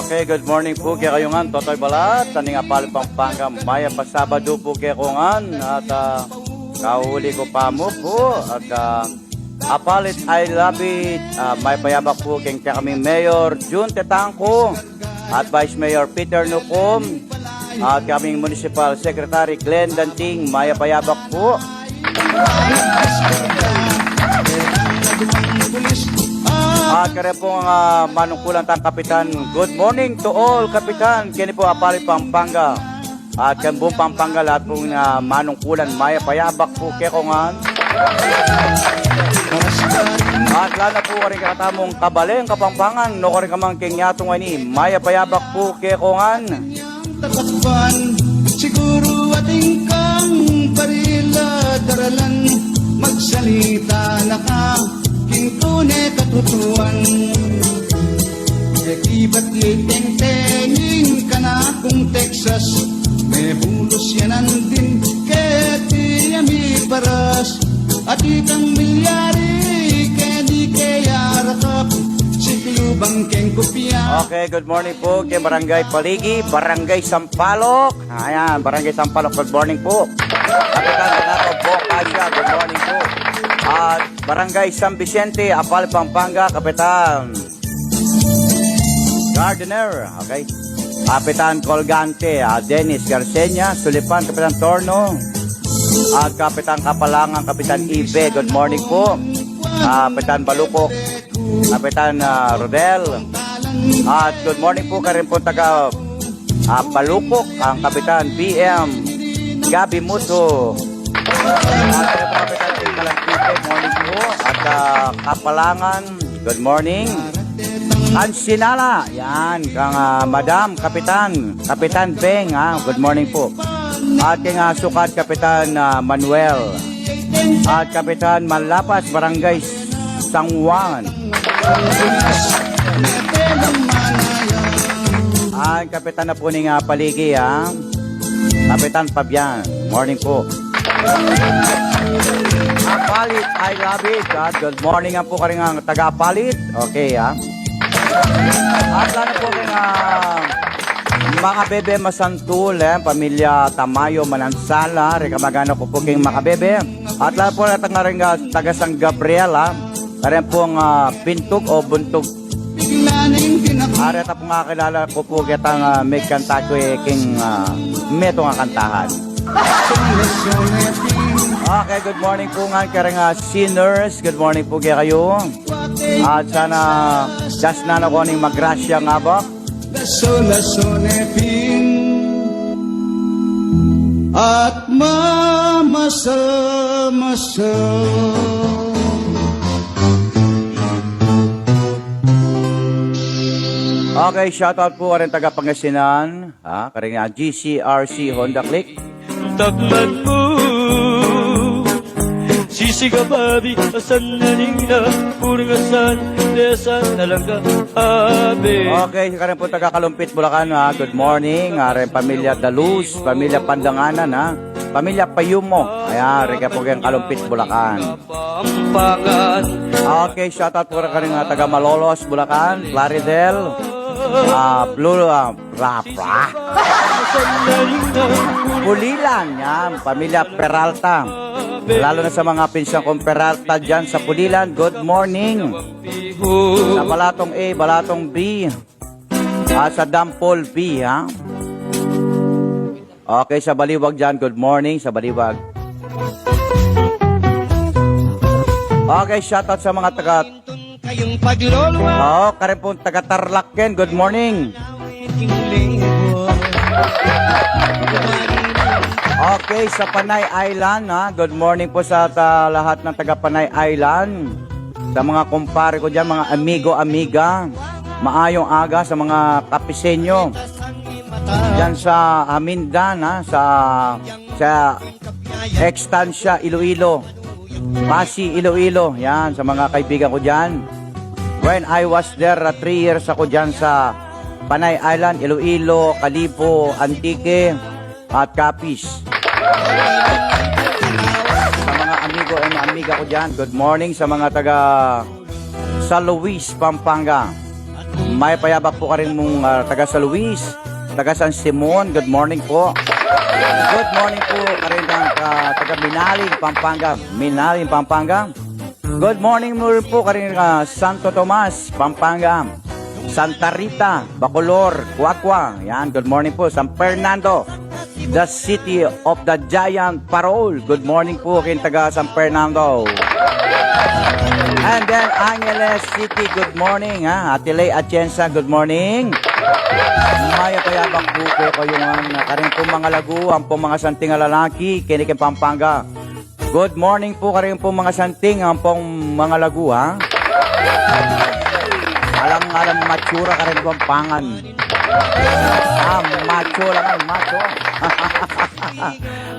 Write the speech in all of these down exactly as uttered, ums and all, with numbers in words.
Okay, good morning pu kekayu ngan, Totoy Balat, aning Apali, Pampanga. Mayap a Sabadu pu kekongan, at, ah, kauli ku pa mu pu, at, ah, Apalit, I love it. Ah, mayap a yabak pu keng kekaming Mayor Jun Tetangco at Vice Mayor Peter Nucum, at kaming Municipal Secretary Glenn Danting, mayap a yabak pu. At kare pung, ah, manungkulan tang kapitan, good morning to all kapitan keni pu Apalit, Pampanga. At keng buung Pampanga, lahat pung, ah, manungkulan, mayap a yabak pu kekongan. At lalo na pu karing kekatamung kabaleng Kapampangan, nukarin ka man keng yatung a ini, mayap a yabak pu kekongan. Tatakpan, siguru atin kang baril a daralan, magsalita na ka king tune katutuan. Keti ba't mitengteng ing kanakung Texas, mebulus ya nandin keti ya mibaras. At ikang milyari keni ke yarakap, siklu bang keng kupya. Okay, good morning pu keng Barangay Paligi, Barangay Sampaloc. Ayan, Barangay Sampaloc, good morning pu. Kapitan Renato Bocasio, good morning pu. At Barangay San Vicente, Apal, Pampanga, Kapitan Gardner, okay. Kapitan Colgante, ah, Dennis Garceña, Sulipan, Kapitan Torno, at Kapitan Kapalangan, Kapitan Ibe, good morning pu. Kapitan Balukok, Kapitan, ah, Rodel. At good morning pu karin pu taga, ah, Balukok, ang Kapitan B M Gabi Muto. At karin pu Kapitan Kalantite, morning pu. At, ah, Kapalangan, good morning. Kansinala, yan, kang, ah, Madam Kapitan, Kapitan Beng, ah, good morning pu. At keng, ah, sukat Kapitan, ah, Manuel. At Kapitan Manlapas, Barangay San Juan. Ay, Kapitan na pu ning, ah, Paligi, ah. Kapitan Fabian, morning pu. Apalit, I love it. Ah, good morning nga pu karing, ah, taga Apalit. Okay, ah. At lalo pu keng, ah, Makabebe Masantul, eh, pamilya Tamayo Manansala, reng kamag-anak ku pu keng Makabebe. At lalo pu reta karing, ah, taga San Gabriel, ah. Karin pung, ah, Bintug o Buntug. Reta pung kakilala ku pu ketang, ah, megkanta ku, eh, keng, ah, metung a kantahan. Okay, good morning pu ngan karing, ah, sinners. Good morning pu kekayu. At sana dasnan na ku ning magrasya nga ba. Laso-laso ne pin at mamasa-masa. Okay, shoutout pu karing taga Pangasinan, ha, karing, ah, G C R C Honda Click. Takman mu. Sisigababi, asan na ning na, purungasan, lesan, nalangga, abe. Okay, karin pu taga Kalumpit, Bulacan, ha. Good morning, ah, reng pamilya Daluz, pamilya Pandanganan, ha. Pamilya Payumo. Ayan, reng pu keng Kalumpit, Bulacan. Pampangan. Okay, shoutout pu karing, ah, taga Malolos, Bulacan, Plaridel, ah, Blue, ah, Ra, ra. Pulilan, yan. Pamilya Peralta. Lalo na sa mga pinsan kong Peralta dyan sa Pulilan, good morning. Sa Balatong A, Balatong B, at sa Dampol B, ha? Okay, sa Baliwag dyan, good morning, sa Baliwag. Okay, shoutout sa mga taga Kayung pagluluwa. Oh, karin pung taga Tarlac ken, good morning. Okay, sa Panay Island, ha? Good morning pu sa ta-, lahat ng taga Panay Island. Sa mga kumpare ku dyan, mga amigo, amiga. Maayong aga sa mga Kapiseño. Dyan sa Amindan, ha? Sa, sa Estancia, Iloilo. Passi, Iloilo. Yan, sa mga kaibigan ku dyan. When I was there, ah, three years aku dyan sa Panay Island, Iloilo, Kalibo, Antique, at Capiz. Sa mga amigo and amiga ku dyan, good morning sa mga taga San Luis, Pampanga. Mayap a yabak pu karing mung, ah, taga San Luis, taga San Simon, good morning po. Good morning po karing, ah, taga Minaling, Pampanga. Minaling, Pampanga. Good morning mu rin po karing, ah, Santo Tomas, Pampanga. Santa Rita, Bacolor, Cuacua. Yan, good morning po. San Fernando, the city of the giant parol. Good morning po karing taga San Fernando. And then, Angeles City, good morning, ha? Ate Lay Atienza, good morning. Mayap a yabak pu kekayu ngan, karing pung mangalagu, ampong mangasanting a lalaki, keni king Pampanga. Good morning po karing pung mangasanting, ampong mangalagu, ha? Alang, alang matsura karing Kapampangan. Ah, macho lang, macho.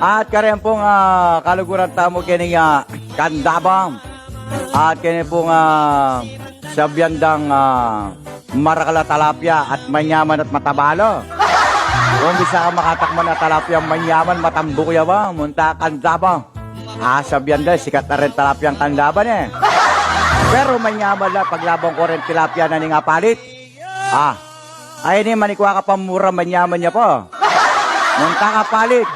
At karing pung, ah, kaluguran tamu keni, ah, Candaba. At keni pung, ah, sabian dang, ah, marakal a talapia at manyaman at mataba la. Kung bisa kang makatakman a talapia manyaman, matambuk ya ba, munta Candaba. Ah, sabian da, sikat na rin talapiang Candaba ne. Pero manyaman la, paglaban ku rin tilapia na ning Apalit. Ah, ay ini, manikwa ka pa mura, manyaman ya pa. Munta ka Apalit.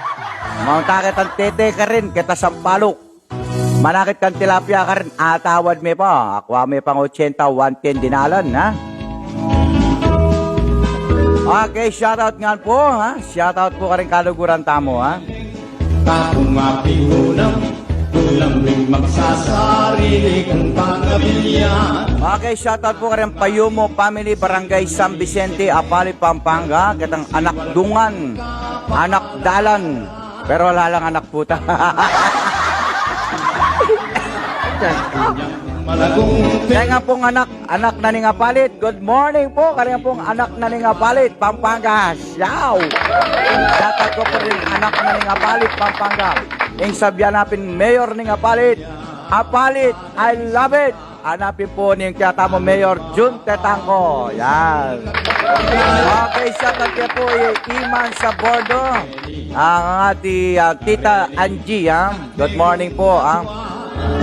Munta ketang tete karin, keta Sampaloc. Manakit kang tilapia karin, atawad me pa. Akwa me pang ochenta, one ten dinalan, ha? Okay, shoutout ngan pu, ha? Shoutout pu karing kaluguran tamu, ha? Kapung mapingunam, ulam ring magsasarili kung pangkabilyan. Okay, shoutout pu karing Payumo family, Barangay San Vicente, Apalit, Pampanga, ketang anak dungan, anak dalan, pero ala lang anak puta. Malagong Kaya nga pung anak, anak na ning Apalit, good morning po. Kaya nga pung anak na ning Apalit, Pampanga. Siaw! Shoutout ku pu rin anak na ning Apalit, Pampanga. Ing sabian na pin mayor ning Apalit, Apalit, I love it. Hanapin pu ning kaya tamu Mayor Jun Tetangco. Yan. Okay, shoutout kaya pu i Iman Sabordo. Ang ati, ah, Tita Angie, ha? Good morning po, ha?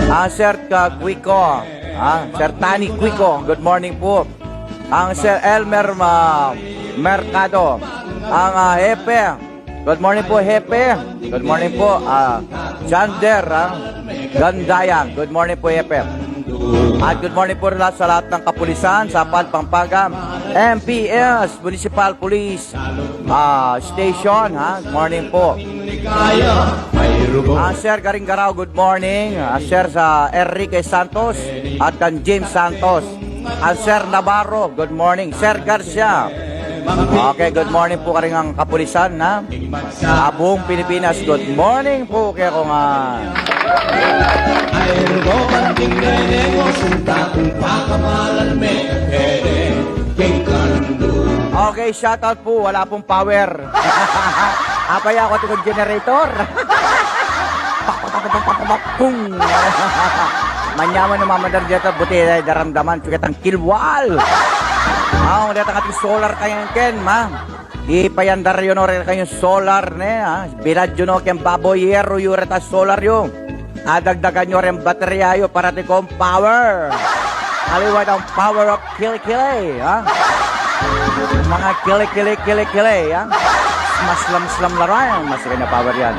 Ang Sir ka Quico, ha? Sir Tani Quico, good morning po. Ang Sir Elmer, ah, Mercado. Ang, ah, Hepe, good morning po, Hepe. Good morning po, ah, Jander, ah, Gandaya. Good morning po, Hepe. At good morning po rin sa lahat ng kapulisan sa Apalit, Pampanga. M P S, Municipal Police, ah, Station, ha? Good morning po. Ah, Sir Garinggaraw, good morning. Ah, Sir sa Enrique Santos at kan James Santos. Ah, Sir Navarro, good morning. Sir Garcia. Okay, good morning po karing kapulisan, ha? Ah, buong Pilipinas, good morning po kaya ko nga. Ay, rugo, banting nene mo, sinta kung pakamalan me, kede, king kandu. Okay, shoutout po. Wala pong power. Apaya ko tikong generator. Pak, pak, pak, pak, pak, pak, pak, pung. Manyaman no mamadar deta, buti ay daramdaman, pikit ang kilwal. Aw, deta kati solar kayan ken, ma. Ipayandar yu no rin kayong solar, ne, ha? Bilad yu no ken baboyero yu reta solar yu. Adagdagan yu rin baterya yu para tikong power. Aliwa ng power of kilikili, ha? Mga kilikili, kilikili, ha? Maslam-slam la rin, mas kanya power yan.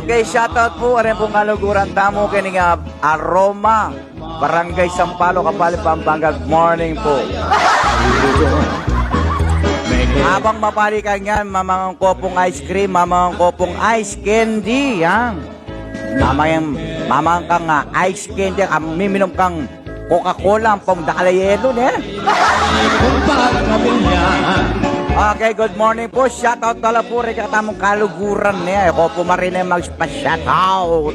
Okay, shoutout po. Ano pong kaluguran tamu kaya nga Aroma, Barangay Sampaloc, Apalit, Pampanga. Good morning po. Habang mapali ka niyan, mamangan ko pong ice cream, mamangan ko pong ice candy, ha? Mamangan, mamangan kang, ah, ice candy, ah, miminum kang Coca-Cola, ampong dakal a yelo, ne? Okay, good morning po. Shoutout na la po rin kaya tamung kaluguran, ne? Ako po marine magpa-shoutout.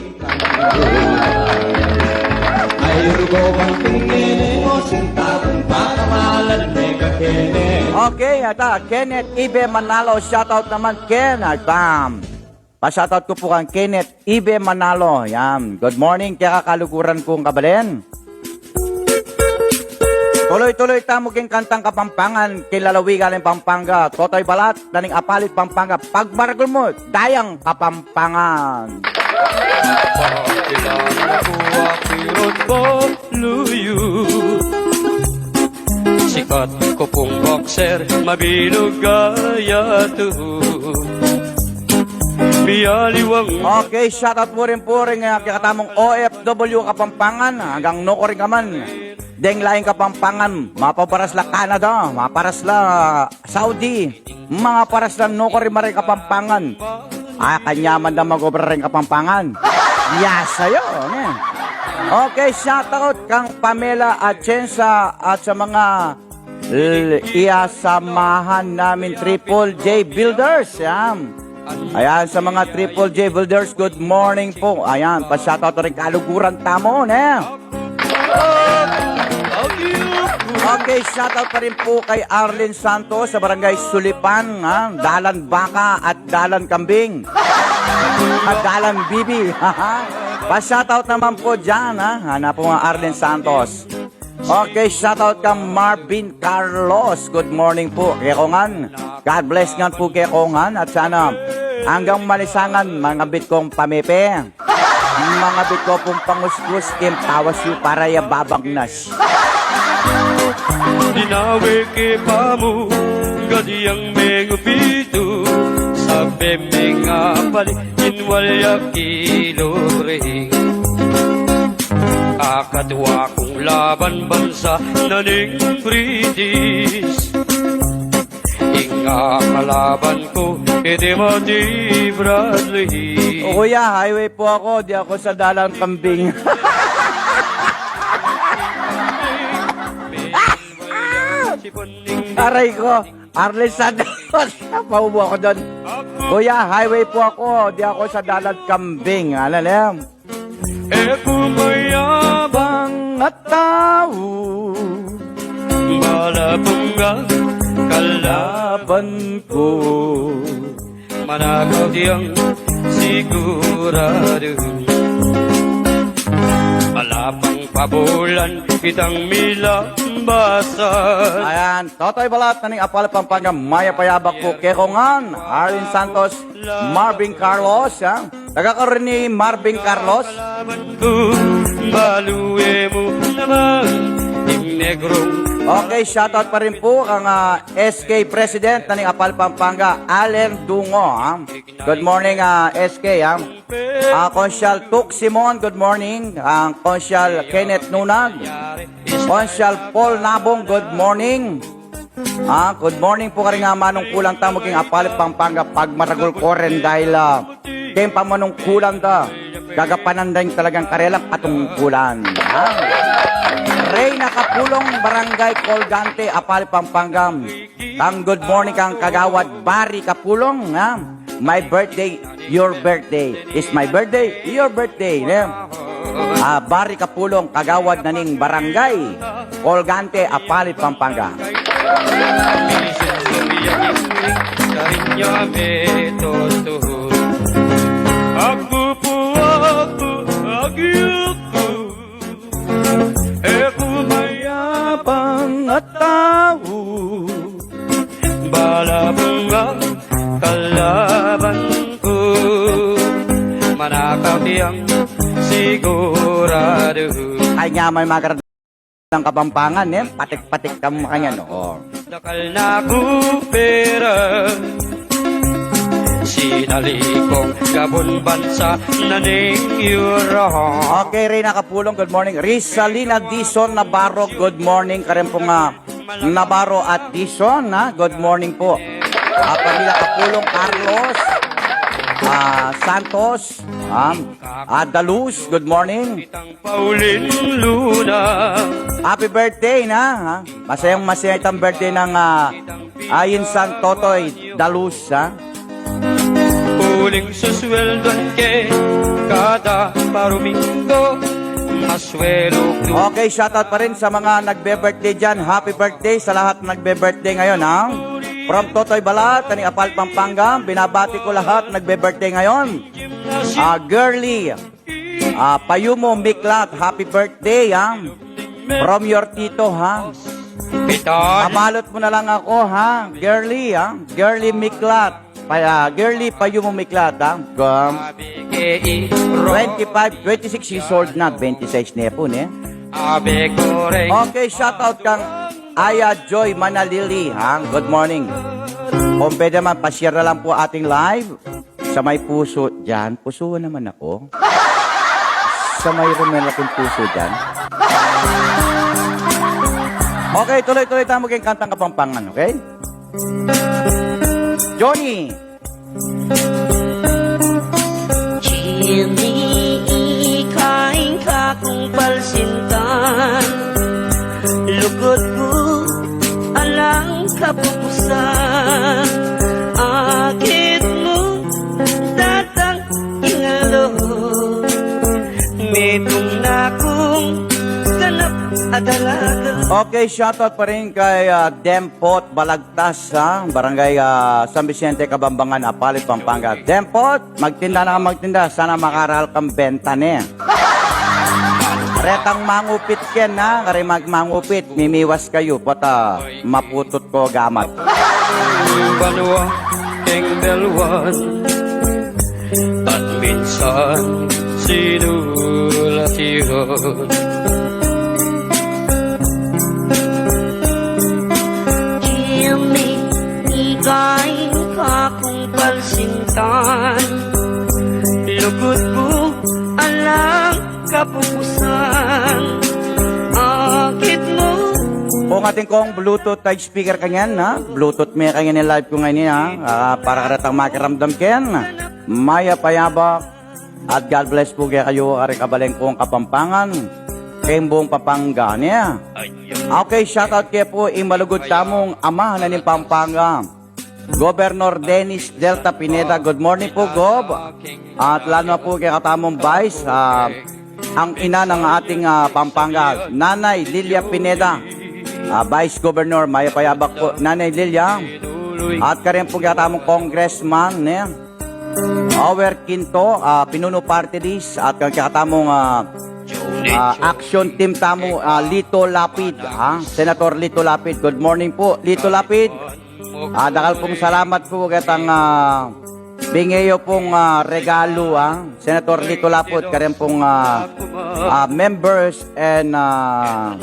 Ay, rugo, banting nene mo, sinta kung pakamalan me, kakene. Okay, ata, Kenneth Ibe Manalo, shoutout naman, Ken, at bam. Pa-shoutout ku pu kang Kenneth Ibe Manalo. Yan. Good morning, kaya kakaluguran kung kabalen. Tuloy-tuloy tamu king kantang Kapampangan, king lalawigan ning Pampanga. Totoy Balat, na ning Apalit, Pampanga. Pagmaragul mu, dayang Kapampangan. Pakilala ku, akirot ko, luyu. Sikat ko pung boxer, mabilug gaya tu. Mialiwang. Okay, shoutout mu rin pu rin, ah, kekatamung O F W Kapampangan, anggang nukarin ka man. Deng lain Kapampangan, mapaparas la Canada, maparas la Saudi, mapaparas la nukarin maring Kapampangan. Ah, kanyaman da mag-obra ring Kapampangan. Yasa yu, ne? Okay, shoutout kang Pamela Atienza at sa mga l-, iyasamahan namin Triple J Builders, yan. Ayan, sa mga Triple J Builders, good morning po. Ayan, pa-shoutout rin kaluguran tamu, ne? Okay, shoutout pa rin po kay Arlene Santos sa Barangay Sulipan, ha? Dalan Baka at Dalan Kambing. At Dalan Bibi. Pa-shoutout naman po dyan, ha? Hanap po nga Arlene Santos. Okay, shoutout kang Marvin Carlos. Good morning po, kekongan. God bless ngan po kekongan. At sana anggang malisangan, mangabit kong pamepe. Mangabit ko pung panguskus, king pawas yu para ya babagnas. Dinawe ke pamu, gadiang mengupitu, sabe mengapali, inwal ya kilubring. Akatwa kung laban bansa na ning British. Ing akalaban ku, iti Mati Bradley. O kuya, highway po ako, di ako sa dalan kambing. Aray ko, Arlene Santos, napaubo ako dun. Kuya, highway po ako, di ako sa dalan kambing. Alam, alam. E ku mayabang a tau, bala pung kalaban ku, manakaw yang siguradu. Ala pang pabulan kitang milambasan. Ayan, Totoy Balat na ning Apal Pampanga, mayap a yabak po kekongan, Arlene Santos, Marvin Carlos, ha? Taga karin ni Marvin Carlos. Balue mu naman, ing negro. Okay, shoutout pa rin po kang, ah, S K President na ning Apal Pampanga, Allen Dungo, ha? Good morning, ah, S K, ha? Ah, Konsyal Tuk Simon, good morning. Ang Konsyal Kenneth Nunag, Konsyal Paul Nabong, good morning. Ah, good morning po karing manungkulan tamu king Apal Pampanga, pagmaragul ko rin dahil, ah, king pamanungkulan da, gagapanan da ing talagang karelang patungkulan. Ah. Reyna Kapulong, Barangay Colgante, Apal Pampanga. Kang good morning kang Kagawad Barry Kapulong, ha? My birthday, your birthday. Is my birthday, your birthday, ne? Ah, Barry Kapulong, Kagawad na ning Barangay Colgante, Apalit, Pampanga. Aku pu, aku, aku, aku. E ku mayabang a tau, bala pung kalaban ku, manakap yang siguradu. Ay, nya, may magandang Kapampangan, eh. Patik-patik kang makanyan, oh. Dakal na ku pera, sinali kung gabun bansa na ning Europe. Okay, Reyna Kapulong, good morning. Rizalina Dizon Navarro, good morning. Karin pung Navarro at Dizon, ha? Good morning po. Ah, pamilya Kapulong, Carlos, ah, Santos, ah, ah, Dalus, good morning. Pauline Luna. Happy birthday na, ha? Masayang masaya itang birthday ng, ah, Ayin San Totoy Dalus, ha? Uling susweldoan ke kada paruminggo, maswelo ku. Okay, shoutout pa rin sa mga nagbe-birthday dyan. Happy birthday sa lahat na nagbe-birthday ngayon, ha? From Totoy Balat, na ning Apal, Pampanga, binabati ko lahat nagbe-birthday ngayon. Ah, Girly, ah, Payumo Miklat, happy birthday, ha? From your tito, ha? Pitan. Pabalot mo na lang ako, ha? Girly, ha? Girly Miklat. Pa-, ah, Girly Payumo Miklat, ha? Gum. Twenty-five, twenty-six years old na, twenty-six na po, ne? Abe ko rin. Okay, shoutout kang Aya Joy Manalili, ha? Good morning. Kung pwede man, pa-share na lang po ating live. Sa may puso dyan. Puso naman ako. Sa may rumel akong puso dyan. Okay, tuloy-tuloy tamu keng kantang Kapampangan, okay? Johnny. Jimmy, ika ing kakung palsintan, lugud ku alang kapupusan, akit mu datang ing aldo, metung na kung ganap a dalaga. Okay, shoutout pa rin kay, ah, Dempot Balagtas, ha? Barangay, ah, San Vicente, Kabambangan, Apalit, Pampanga. Dempot, magtinda na ka magtinda. Sana makaral kang benta ne. Retang mangupit ken, ha? Kare mag-, mangupit, mimiwas kayu, pota maputut ko gamat. Banwa, keng dalwan, at minsan sinulatiran. Jimmy, ika ing kakung palsintan, lugud ku alang kapupusan, akit mu. Kung atin kong Bluetooth, speaker kanyan, ha? Bluetooth me kanyan ing live ku ngeni, ha? Ah, para karetang makiramdam ken. Mayap a yabak at God bless pu kekayu, kare kabaleng kung Kapampangan, keng buung Pampanga, ne? Okay, shoutout ke pu ing malugud tamung ama na ning Pampanga, Governor Dennis Delta Pineda. Good morning pu, Gov. At lalo na pu keng katamung Vice, ah, ang ina ng ating, ah, Pampanga, Nanay Lilia Pineda, ah, Vice Governor, mayap a yabak pu, Nanay Lilia. At karin pu keng katamung Congressman, ne? Over Quinto, ah, Pinuno Party List, at keng katamung, ah, ah, action team tamu, ah, Lito Lapid, ha? Senator Lito Lapid, good morning pu, Lito Lapid. Ah, dakal pung salamat pu ketang, ah, binge yu pung, ah, regalu, ah, Senator Lito Lapid, karin pung, ah, ah, members and, ah,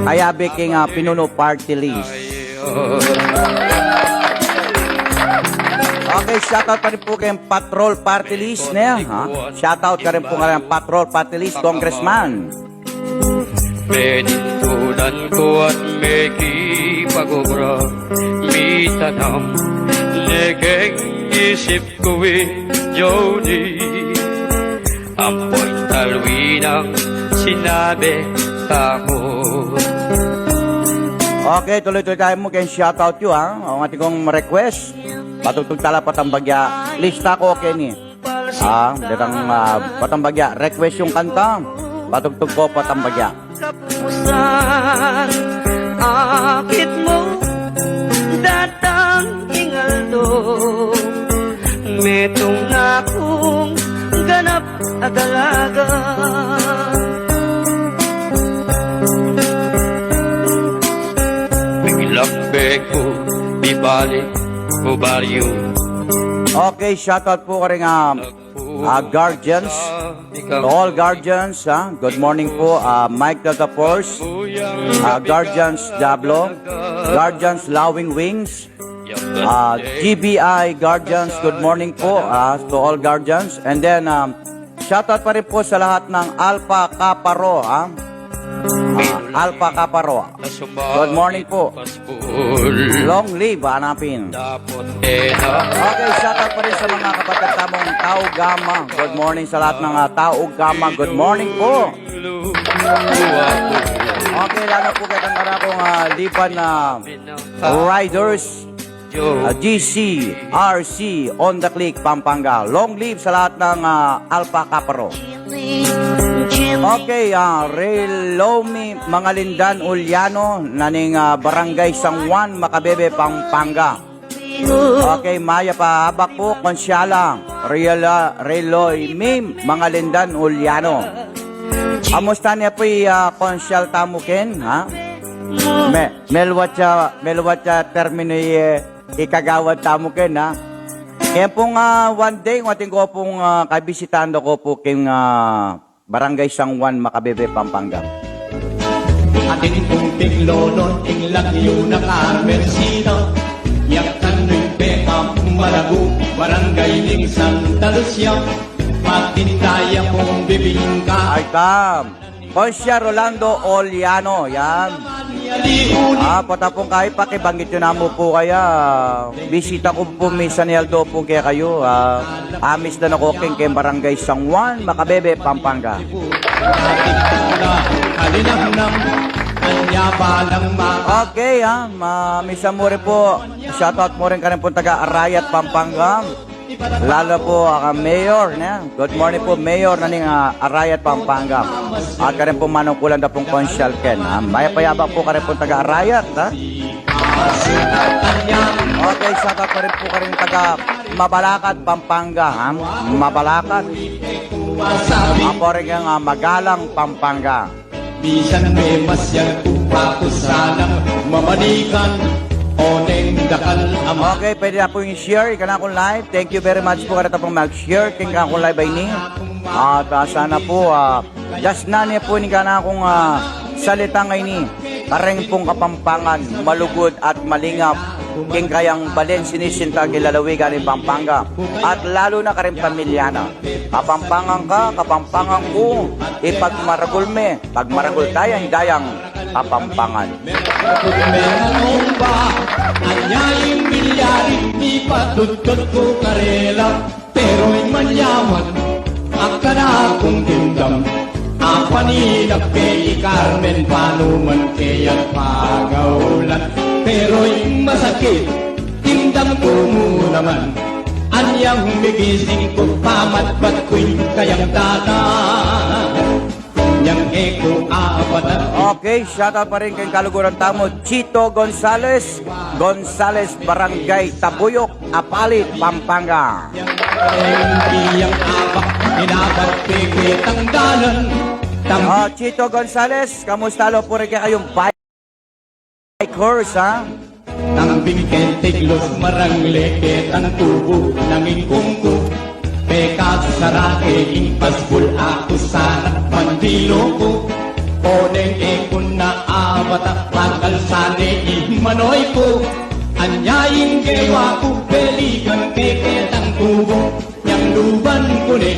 kayabe king, ah, Pinuno Party List. Okay, shoutout pa rin pu keng Patrol Party List, ne? Ha? Shoutout karin pu keng Patrol Party List, Congressman. Menintunan ku at mekipag-obra, mitanam ne keng isip ku i Johnny, ampo ing talwi nang sinabi tamu. Okay, tuloy-tuloy tamu keng shoutout yu, ha. Ang atin kong request, patugtug tala Patang Bagya. Lista ku, okay ni. Ah, datang, ah, Patang Bagya, request yung kanta. Patugtug ku Patang Bagya. Kapusan, akit mu datang ing aldo, metung na kung ganap a dalaga. Biglang beko, bibalik ko baryo. Okay, shoutout pu karing, ah, ah, guardians, to all guardians, ah, good morning pu, ah, Mike Delta Force, ah, guardians Diablo, guardians Lawing Wings, ah, G B I guardians, good morning pu, ah, to all guardians, and then, um, shoutout pa rin pu sa lahat ng Alpha Kappa Rho, ah. Ah, Alpha Kappa Rho. Good morning pu. Long live, hanapin. Okay, shoutout pa rin sa mga kapatid tamung Tau Gamma. Good morning sa lahat ng, ah, Tau Gamma. Good morning pu. Okay, lalo pu ketang karakung, ah, Liban, ah, Riders, ah, G C R C on the Click, Pampanga. Long live sa lahat ng, ah, Alpha Kappa Rho. Okay, ah, Relomi Mangalindan Uliano, na ning, ah, Barangay San Juan, Macabebe, Pampanga. Okay, mayap a abak pu, Konsyala Relomi Mangalindan Uliano. Amusta ne pu i, ah, konsyal tamu ken, ha? Me, meluat ya, meluat ya terminu i, eh, i kagawad tamu ken, ha? Keng pung, ah, one day, atin ku pung, ah, kabisitando ku pu keng, ah, Barangay San Juan, Macabebe, Pampanga. Atin kung pig Lolo ning Lagyu na Carmencita, ya kanu ing peka Malagu, barangay ning Santa Lucia, patindayan kung bibingka. Ay, kam. Konsyal Rolando Oliano, yan. Ah, pota pung kayi, pakibanggit yu namu pu kaya. Bisita ku pu misan i aldo pu kekayu, ah, amis da na koking keng Barangay San Juan, Macabebe, Pampanga. Okay, ah, ma-, misan mu rin pu, shoutout mu rin karin pung taga Arayat, Pampanga. Lalo pu, ah, Mayor, ne? Good morning pu, Mayor na ning, ah, Arayat, Pampanga. At karin pung manungkulan da pung Konsyal Ken, ha? Mayap a yabak pu karin pung taga Arayat, ha? Okay, shoutout pa rin pu karin taga Mabalacat, Pampanga, ha? Mabalacat. Apo rin keng, ah, Magalang, Pampanga. Misan memasyal ku pa ku sanang mamanikan, o neng dakal a ma- Okay, pwede na pu ing share ing kanakung live. Thank you very much pu kareta pung mag-share king kanakung live a ini. At, ah, sana pu, ah, dasnan ye pu ing kanakung, ah, salitang ini. Kareng pung Kapampangan, malugud at malingap king kayang balen sinisinta king lalawigan ning Pampanga, at lalu na kareng pamilya na. Kapampangan ka, Kapampangan ku, ipagmaragul me, pagmaragul tayang dayang Kapampangan. Anya ing milyari, mipatudtud ku karela, pero ing manyaman, a kanakung dimdam, a paninap kay Carmen, panuman kaya pagaulan. Pero ing masakit, dimdam ku mu naman, anyang migising ku, pamatbat ku ing kayang tata. Nyang e ku abatan. Okay, shoutout pa rin keng kaluguran tamu, Chito Gonzales, Gonzales, Barangay Tabuyok, Apalit, Pampanga. Yang abak, inabat, peke tanggalan. Tam- Ah, Chito Gonzales, kamusta? Alu pu rin kekayung bike course, ha? Tambing keng tiglos, marangle ketang tubu nang ing kungku. Pekasusara ke ing paskul, aku sana mandilu ku. O neng e ku na abata, bakal sane i manoy ku. Anya ing gewa ku, belikan ke ketang tubu. Nyang luban ku ne,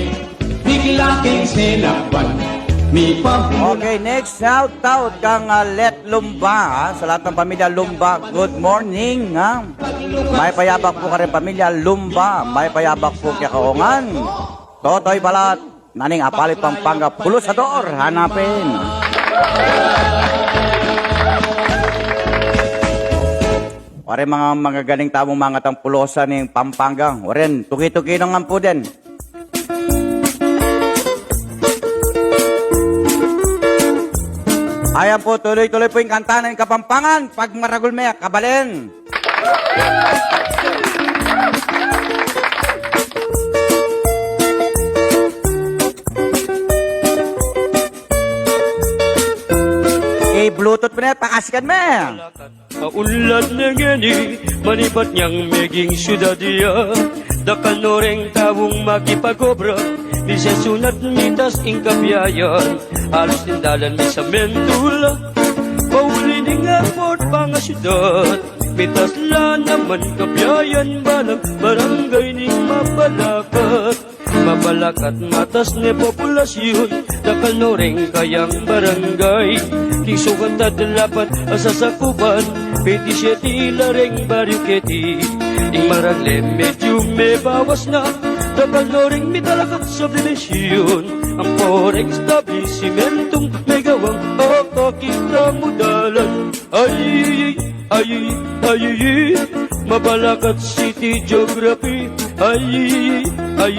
bigla keng senakpan. Mipamula. Okay, next shout out kang, ah, Let Lumba, ha? Sa lahat ng pamilya Lumba, good morning, ha? Mayap a yabak pu karing pamilya Lumba, mayap a yabak pu keka Ongan Totoy Balat na ning Apalit, Pampanga, Pulusador, hanapin. Wari mga, mga galing tamung mangatang pulosa ning Pampanga. Wari, tuki-tuki na ngan pu den. Ayan pu, tuloy-tuloy pu ing kanta ning Kapampangan, pagmaragul me, kabalen. I-Bluetooth mu ne, pakasikan me. Kaunlad ne ngeni, manibat nyang meging syudad ya, dakal no reng taung makipag-obra, misesunat mitas ing kabiayan, alus ning dalan misamento la, pauli ning airport pangasyudad, mitas la naman kabiayan, balang barangay ning Mabalacat. Mabalacat matas ne populasyun, dakal no reng kayang barangay. King sukatan dalapat a sasakupan, bente syete la reng baryu keti. Ing marangle medyu mebawas na, dakal no reng mitalakat subdivision. Ampo reng establisimentung megawang akakit a mudalan. Ay, ay, ay, ay, Mabalacat City Geography. Ay, ay,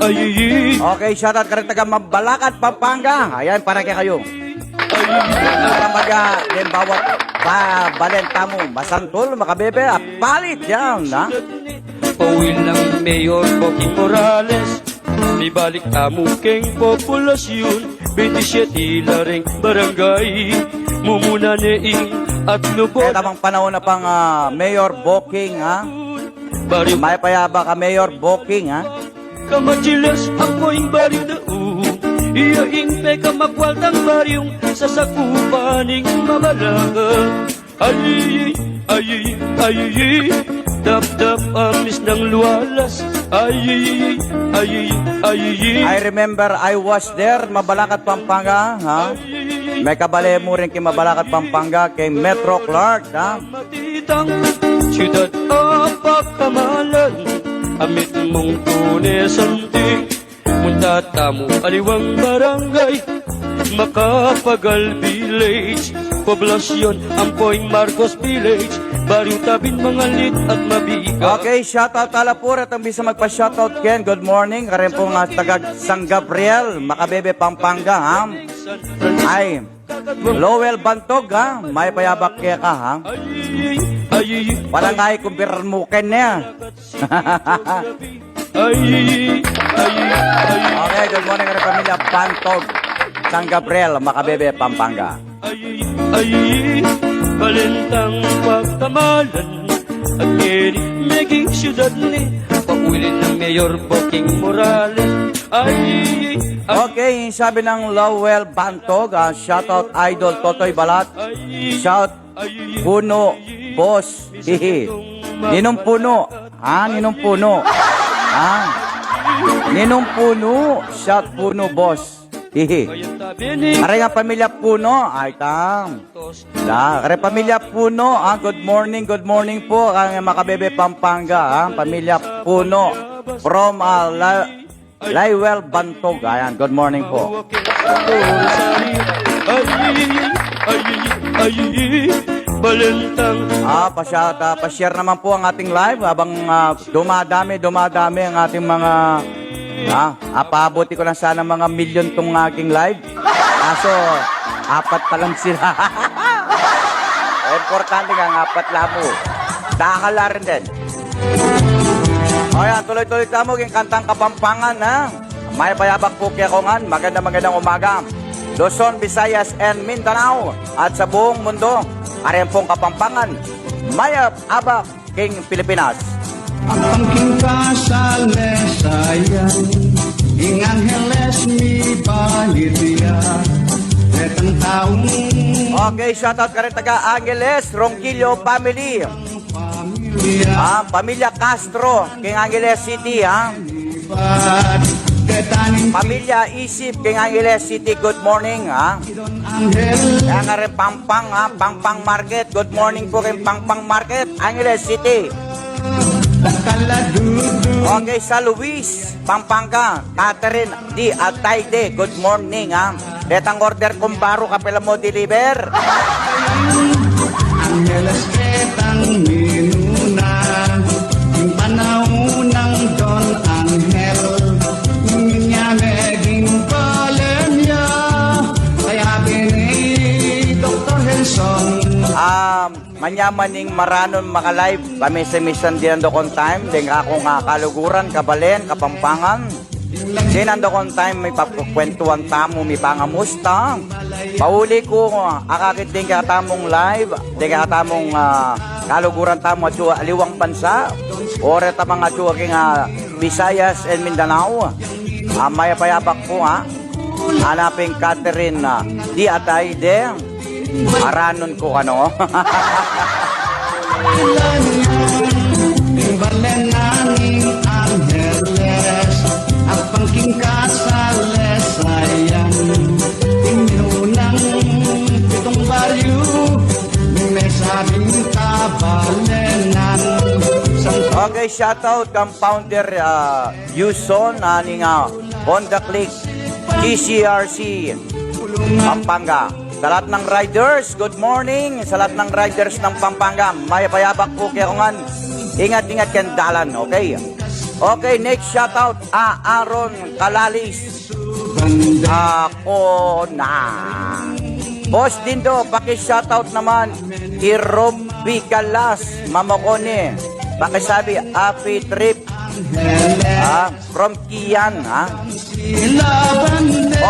ay, ay. Okay, shoutout kareng taga Mabalacat, Pampanga. Ayan, para kekayu. Ay, ay. Para maga, halimbawa, ba, balen tamu, masantul, makabebe, Apalit yan, ha? Pauwi nang Mayor Boking Morales. Mibalik tamu keng populasyun, bente syete la reng barangay. Mumuna ne ing atlu. Kaya tamang panahon na pang, ah, Mayor Boking, ha? Baryu. Mayap a yabak ka, Mayor Boking, ha? Kamachilas, ampo ing baryu Daung, Iya ing pekamakwal tang baryung sasakupan ning mabalaga. Ay, ay, ay, ay, dapdap amis nang lualas. Ay, ay, ay, ay, I remember I was there, Mabalacat, Pampanga, ha? Mekabale mu rin king Mabalacat, Pampanga, king Metro Clark, ha? Matitang siyudad a pakamalan, amit mung tune santi. Munta tamu aliwang barangay, Macapagal Village, poblasyon ampo ing Marcos Village, baryu tabing mangalit at mabigat. Okay, shoutout tala pu retang bisa magpa-shoutout ken. Good morning, kareng pung, ah, taga San Gabriel, Macabebe, Pampanga, ha? Ay, Lowell Bantog, ha? Mayap a abak keka, ha? Ay, ay, ay, ay. Parang ay kumpiran mu ken ne. Ay, ay, ay, ay. Okay, good morning, kareng pamilya Bantog, San Gabriel, Macabebe, Pampanga. Ay, ay, balentang pagtamalan, at keni meging siyudad ni, pauli nang Mayor Boking Morales. Ay, ay, Okay, sabi ng Lowell Bantog, ah, shoutout Idol Totoy Balat. Ay, shout Puno, boss. Hihi. Ninong Puno? Ha? Ninong Puno? Ha? Ninong Puno? Shout Puno, boss. Hihi. Are nga pamilya Puno. Ay, tam. Da, are pamilya Puno. Ah, good morning, good morning po. Ang Macabebe, Pampanga. Ah, pamilya Puno. From, ah, La- Laiwel Bantog, ayan, good morning po. Ah, pasya-, ah, pa-share naman po ang ating live habang, ah, dumadami, dumadami ang ating mga, ah, apabuti ko lang sana mga milyon tong aking live. Kaso, apat pa lang sila. Importante nga, apat lang po. Dakal la rin din. O yan, tuloy-tuloy tamu king kantang Kapampangan, ha? Mayap a abak pu kekongan, magandang, magandang umaga. Luzon, Visayas, and Mindanao, at sa buong mundo. Are pung Kapampangan, mayap a abak king Pilipinas. Ang pangking kasalesayan, ing Angeles mi balit ya, detang taung Okay, shoutout kareng taga Angeles, Ronquillo family. Pamilya. Ah, pamilya Castro, king Angeles City, ha? Pamilya Isip, king Angeles City, good morning, ha? Anghel. Kaya nga rin Pampang, ha? Pampang Market, good morning po king Pampang Market, Angeles City. Okay, sa Luis, Pampanga, Catherine, Di Ataide, good morning, ha. Detang order kung baru, kapila mo deliver? Angeles ketang minuna, ing panaun nang Don Angel, inya meging balen ya, kaya bini Doktor Henson. Um, Manyaman ing maranun maka-live, pamisa-misan dinan dokon time, deng kakung, ah, kaluguran, kabalen, Kapampangan. Dinan dokon time, mipagkukwentuan tamu, mipangamusta. Pauli ku, ah, akakit deng kekatamung live, deng kekatamung, ah, kaluguran tamu, atyu aliwang bansa. O retang atyu king, ah, Visayas and Mindanao. Ah, mayap a abak pu, ha. Ana pin Catherine, ah, Di Ataide. Aranun ku kanu. Ing balen nang Angeles, apang king kasalesayan, ing minunang pitung baryu, mesabing kabalenan. Okay, shout out kang founder, ah, Yuson, ah, ning, ah, Honda Click, T C R C, Pampanga. Sa lahat ng riders, good morning. Sa lahat ng riders ng Pampanga, mayap a abak pu kekongan. Ingat-ingat keng dalan, okay? Okay, next shoutout, ah, Aaron Calalis. Ako na. Boss Dindo, paki-shoutout naman i Rob Bigalas, Mamokone. Pakisabi, happy trip. Ah, from Kian, ha?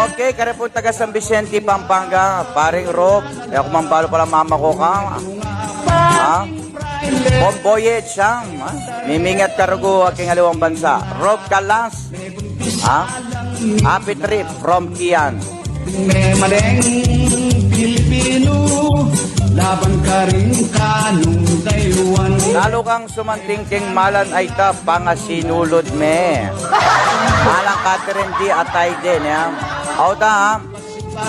Okay, kare pung taga San Vicente, Pampanga, paring Rob, e ku man balu pala mama ku ka, ha? From Boyet, Sam, ha? Mimingat karugu king aliwang bansa. Rob Calas, ha? Happy trip from Kian. Me madeng Pilipino, laban karing kanung dayuan. Lalu kang sumanting king malan a ita, pangasinulud me. Alang Catherine D. Atayde, ne? Au da, ha?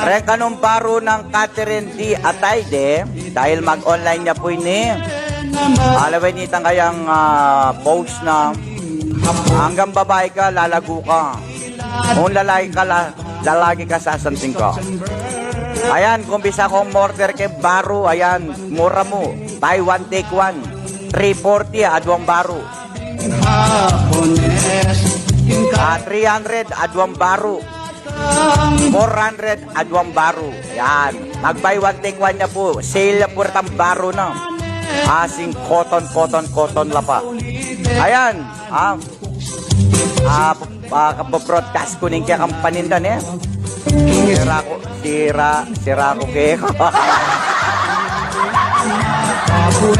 Reng kanung baru nang Catherine D. Atayde, dahil mag-online ya pu ini. Alawen itang kayang, ah, post na, anggang babai ka, lalagu ka. Kung lalaki ka, la-, lalaki ka, sasanting ka. Ayan, kung bisa kong umorder keng baru, ayan, mura mu. Buy one, take one. Three forty, aduang baru. Ah, three hundred, aduang baru. Four hundred, aduang baru. Yan. Mag-buy one, take one ya pu. Sale ya pu retang baru na. Asing cotton, cotton, cotton la pa. Ayan. Ah, ah, ah, kabobroadcast ku ning kekang paninda, ne? Sira ku, sira, sira ku keka.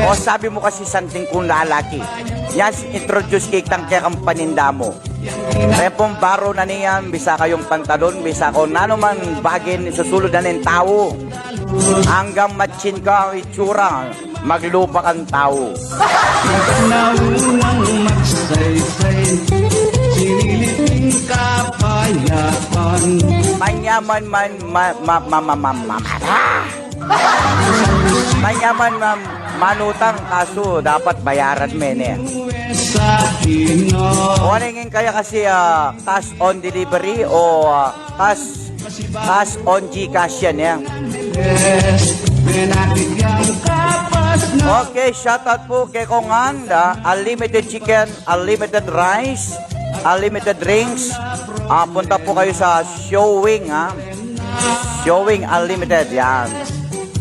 O, sabi mu kasi santing kung lalaki. Yan, introduce ke itang kekang paninda mu. Kaya pung baru na niyan, bisa kayung pantalon, bisa kung nanu man bagay ing susulud na ning tau. Anggang matsin ka itsura, maglupa kang tau. Naunang magsaysay, sinilip ing kapayapan. Manyaman man, ma-, ma-, ma-, ma-, ma-, ma-, ma-, ah! Manyaman man manutang, kasu dapat bayaran me, ne? Sa Pinoy. Warning kaya kasi, ah, cash on delivery o, ah, cash, cash on GCash yan, eh. Okay, shoutout po kay Kong Anda, unlimited chicken, unlimited rice, unlimited drinks. Ah, punta po kayo sa Showing, ha. Showing Unlimited, yan.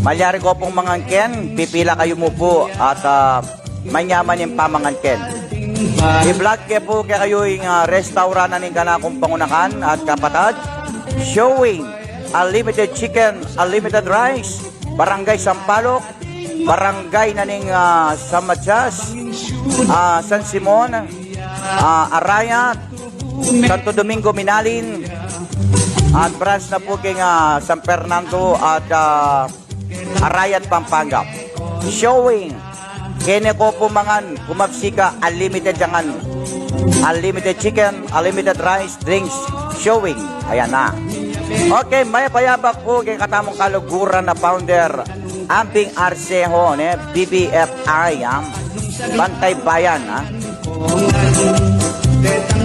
Malyari ko pong mangangken, pipila kayo mu po at, ah, manyaman ing pamangangken. I-vlog ke po kekayu ing, ah, restaurant na ning kanakung pangunakan at kapatad. Showing, unlimited chicken, unlimited rice, Barangay Sampaloc, Barangay na ning, ah, San Matias, ah, San Simon, ah, Arayat, Santo Domingo, Minalin, at branch na po king, ah, San Fernando at, ah, Arayat, Pampanga. Showing. Kene ko po mangan, kumapsi ka, unlimited yangan. Unlimited chicken, unlimited rice, drinks, Showing. Ayan na. Okay, mayap a yabak po keng katamung kaluguran a founder, Ambing Arcejo, ne, B B F I, ah. Bantay Bayan, ah.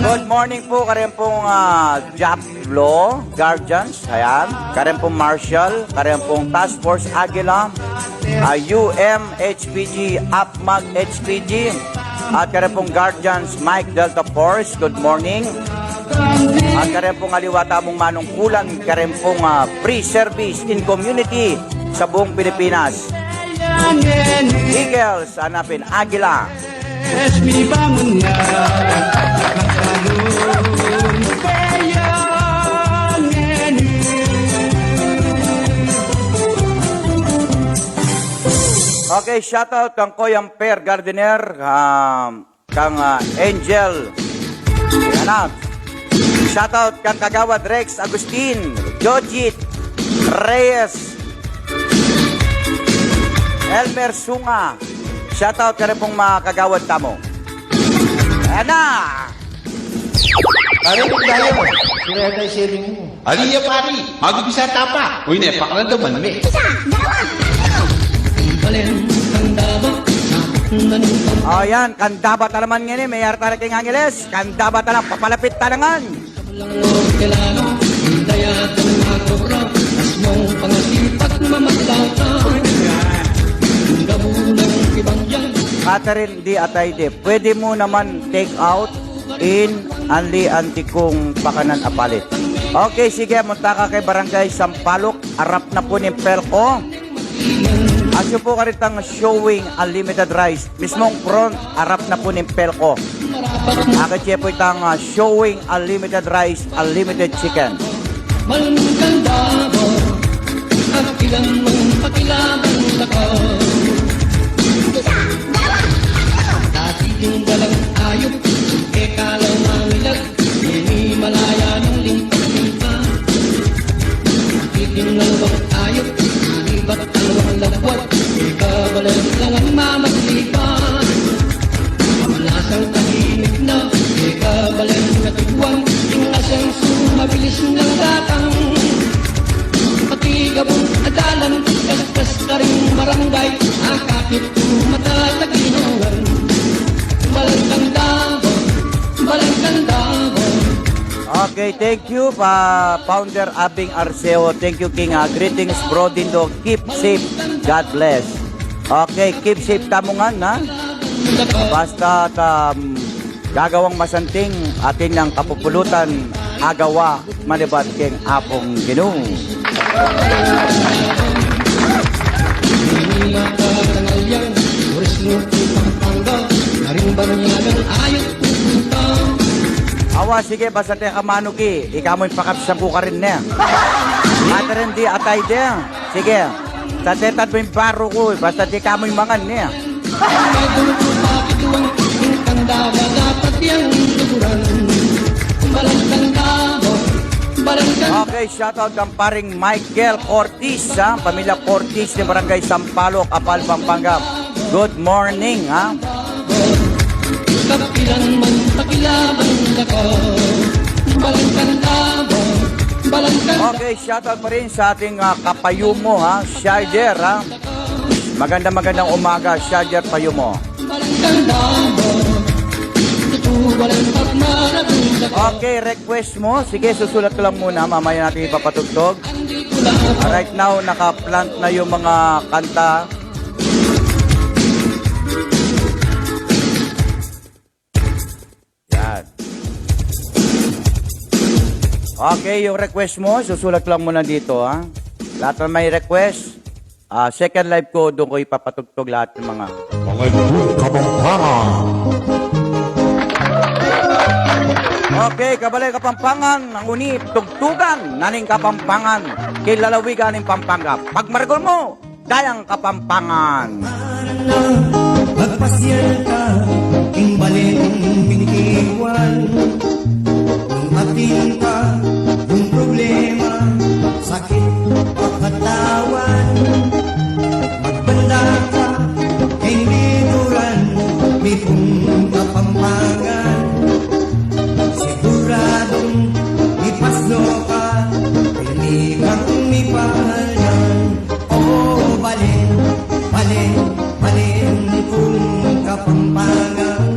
Good morning po, kareng pong, ah, Jablo, Guardians, ayan. Kareng pong Marshall, kareng pong Task Force Aguila, ah, U M H P G, Apmag H P G, at kareng pong Guardians, Mike Delta Force, good morning. At kareng pong aliwa tamung manungkulan, kareng pong, ah, free service in community sa buong Pilipinas. Eagles, hanapin, Aguila. Okay, shoutout kang Koyang Per Gardiner, um, kang, ah, Angel. Yan na. Shoutout kang Kagawad Rex Agustin, Jojit Reyes, Elmer Sunga. Shoutout kareng pong mga kagawad tamu. Ayan na. Pare, tayo. Sira tayo sharing mo. Ali ya, pari, mag-umpisa ta pa. Uy, ne, pakiramdaman me. O yan, kandaba ta naman ngeni, mayar tara keng Angeles, kandaba ta na, papalapit ta na ngan. Catherine D. Atayde, pwede mu naman take out in anli anti kung pakanan a palit. Okay, sige, munta ka kay Barangay Sampaloc, arap na pu ning Pelco. Asya pu karetang Showing Unlimited Rice, mismung front, arap na pu ning Pelco. Akit ye pu itang, ah, Showing Unlimited Rice, Unlimited Chicken. Okay, thank you pa Founder Abing Arceo. Thank you, King. Ah, greetings, Bro Dindo. Keep safe. God bless. Okay, keep safe tamu ngan, ha? Basta, um, gagawang masanting atin yang kapupulutan, agawa manibat king Apung Ginu. Awa, sige, basta te ka manuki, ika mu ing pakapsan ku karin ne. Ate rin di atay de. Sige. Sa tetad mu ing baru ku, basta di ka mu ing mangan ne. Okay, shoutout kang paring Michael Cortis, ha? Pamilya Cortis ng Barangay Sampaloc, Apal, Pampanga. Good morning, ha? Okay, shoutout pa rin sa ating, ah, kapayumo, ha? Sharder, ha? Magandang, magandang umaga, Sharder Payumo. Okay, request mo. Sige, susulat ko lang muna. Mamaya natin ipapatugtog. Right now, naka-plant na yung mga kanta. Yan. Okay, yung request mo, susulat ko lang muna dito, ha. Lahat na may request, ah, second live ko, doon ko ipapatugtog lahat ng mga Mga Ibon Kapampangan. Okay, kabale Kapampangan, ang unip tugtugan na ning Kapampangan, kay lalawigan ning Pampanga. Pagmaragul mo, dayang Kapampangan. Magpasyal ka king balen Bintiwan. Nung atin ka yung problema, sakit o katawan, magbanda ka keng likuran nitong Kapampangan. Siguradong mipasno ka, pirmi kang mipaldan. O balen, balen, balen kung Kapampangan.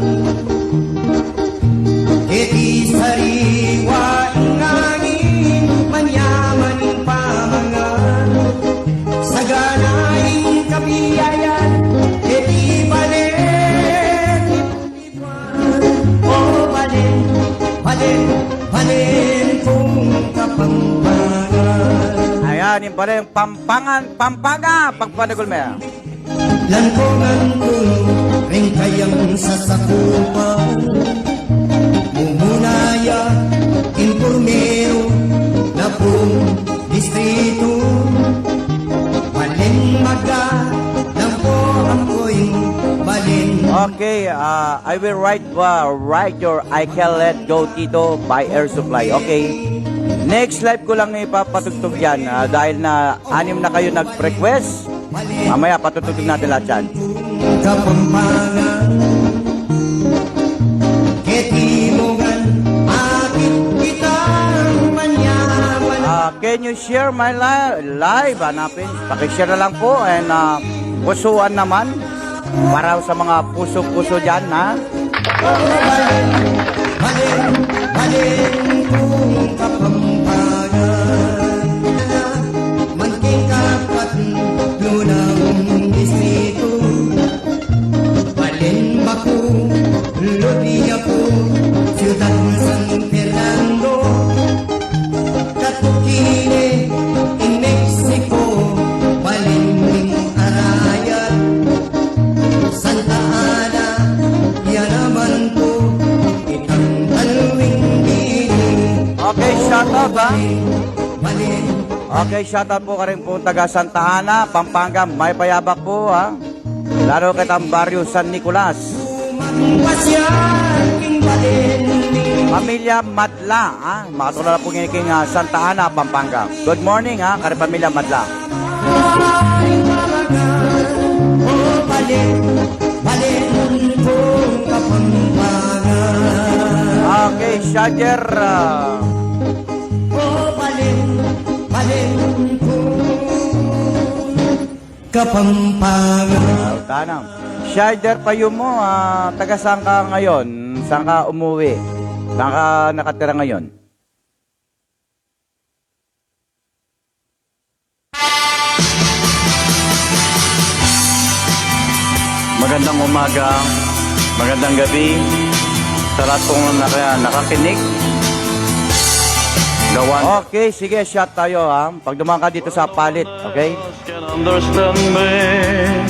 Keti sariwa ing angin, manyaman ing pamangan, sagana ing kabiayan, keti balen. O balen, balen, balen kung Kapampangan. Ayan, yung pala yung Pampangan, Pampanga, pagpanagul me. Langkungan ku ring kayang sasakupan, mumuna ya king purmeru na pung distritu. Balen maga, lampo ampo ing balen. Okay, ah, I will write, ah, write your I Can Let Go, Tito, by Air Supply. Okay. Next live ko lang ipapatugtog yan, ah, dahil na anim na kayo nag-request. Mamaya, patutugtog natin lahat yan. Kapampangan, keti mo ngan, akit kitang manyaman. Ah, can you share my li-, live? Hanapin. Pakishare na lang po. And, ah, pusuan naman. Para sa mga puso-puso dyan, ha? Balen, balen, balen kung Kapampangan. Manting kapat lunang distrito. Balen Baku, Lodiaco, Ciudad San Fernando. Katuki ne ing Mexico, balen ning Arayat, Santa Ana, ya naman pu itang tanwing dili. Okay, shout out, ha? Balen, balen. Okay, shout out po karing pung taga Santa Ana, Pampanga, mayap a yabak po, ha? Lalo ketang baryo San Nicolas. Pamilya Madla, ha? Makatulala po ngeni king, ah, Santa Ana, Pampanga. Good morning, ha? Karing pamilya Madla. Okay, Shajer, ah, Kapampangan. Tanam. Shader Payumo, ah, taga saan ka ngayon? Saan ka umuwi? Saan ka nakatira ngayon? Magandang umaga, magandang gabi sa lahat pong naka-, nakakinig. Gawan. Okay, sige, shot tayo, ha. Pag dumaan ka dito sa Apalit, okay? Can understand me.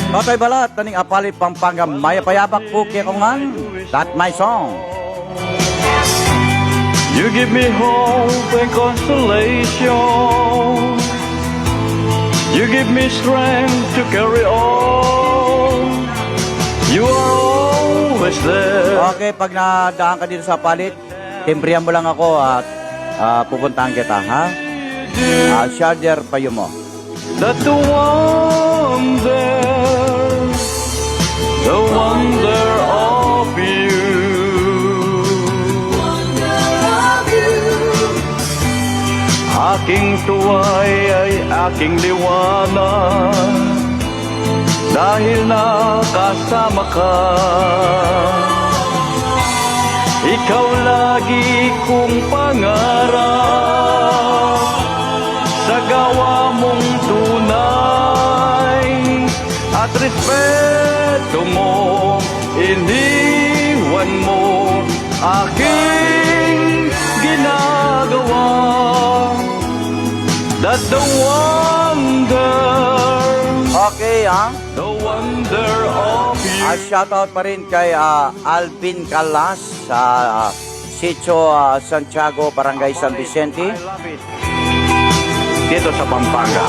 Totoy Balat, taning Apalit, Pampanga, mayap a yabak pu kekongan. That's my song. You give me hope and consolation. You give me strength to carry on. You are always there. Okay, pag nadaan ka dito sa Apalit, timbrihan mo lang ako at, ah, pupuntahan kita, ha? Ah, Sharder Payumo. That the wonder, the wonder of you. Aking tuwa ay aking liwanag dahil nakasama ka. Ikaw lagi kong pangarap sa gawa mong tunay at respeto mo, iniwan mo aking ginagawa. That the wonder, okay, ha? The wonder of you. At shoutout pa rin kay, ah, Alvin Calas sa, ah, Sitio, ah, Santiago, Barangay San Vicente. Dito sa Pampanga.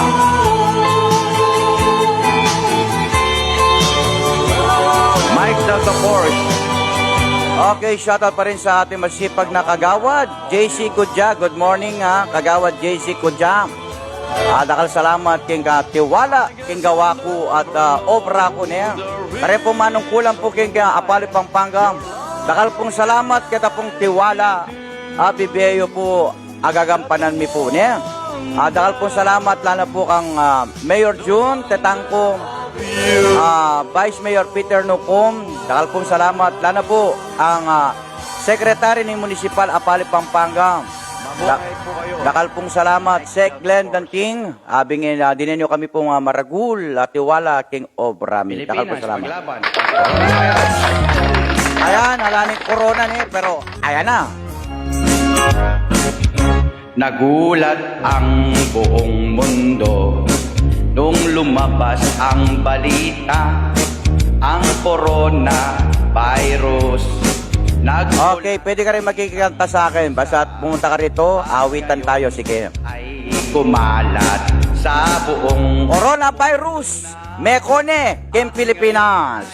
Mike Delta Force. Okay, shoutout pa rin sa ating masipag na kagawad, J C Kudya. Good morning, ha, kagawad J C Kudya. Ah, dakal salamat king katiwala king gawa ku at, ah, obra ku ne. Kare pung manungkulan pu king, ah, Apalit, Pampanga. Dakal pung salamat keta pung tiwala a bibie yu pu, agagampanan mi pu ne. Ah, dakal pung salamat lana pu kang, ah, Mayor Jun Tetangco, ah, Vice Mayor Peter Nucum. Dakal pung salamat lana pu kang, ah, Secretary ning Munisipal Apalit, Pampanga. Da-, dakal pung salamat, Sec Glenn Danting. Abing, ah, dine yu kami pung, ah, maragul a tiwala king obra mi. Dakal pung salamat. Ayan, ala ning corona ne, pero ayan na. Nagulat ang buong mundo nung lumabas ang balita, ang coronavirus. Nag- Okay, pwede ka rin makikanta sa akin. Basta pumunta ka rito, awitan tayo. Sige. Ay kumalat sa buong coronavirus, meko ne king Pilipinas.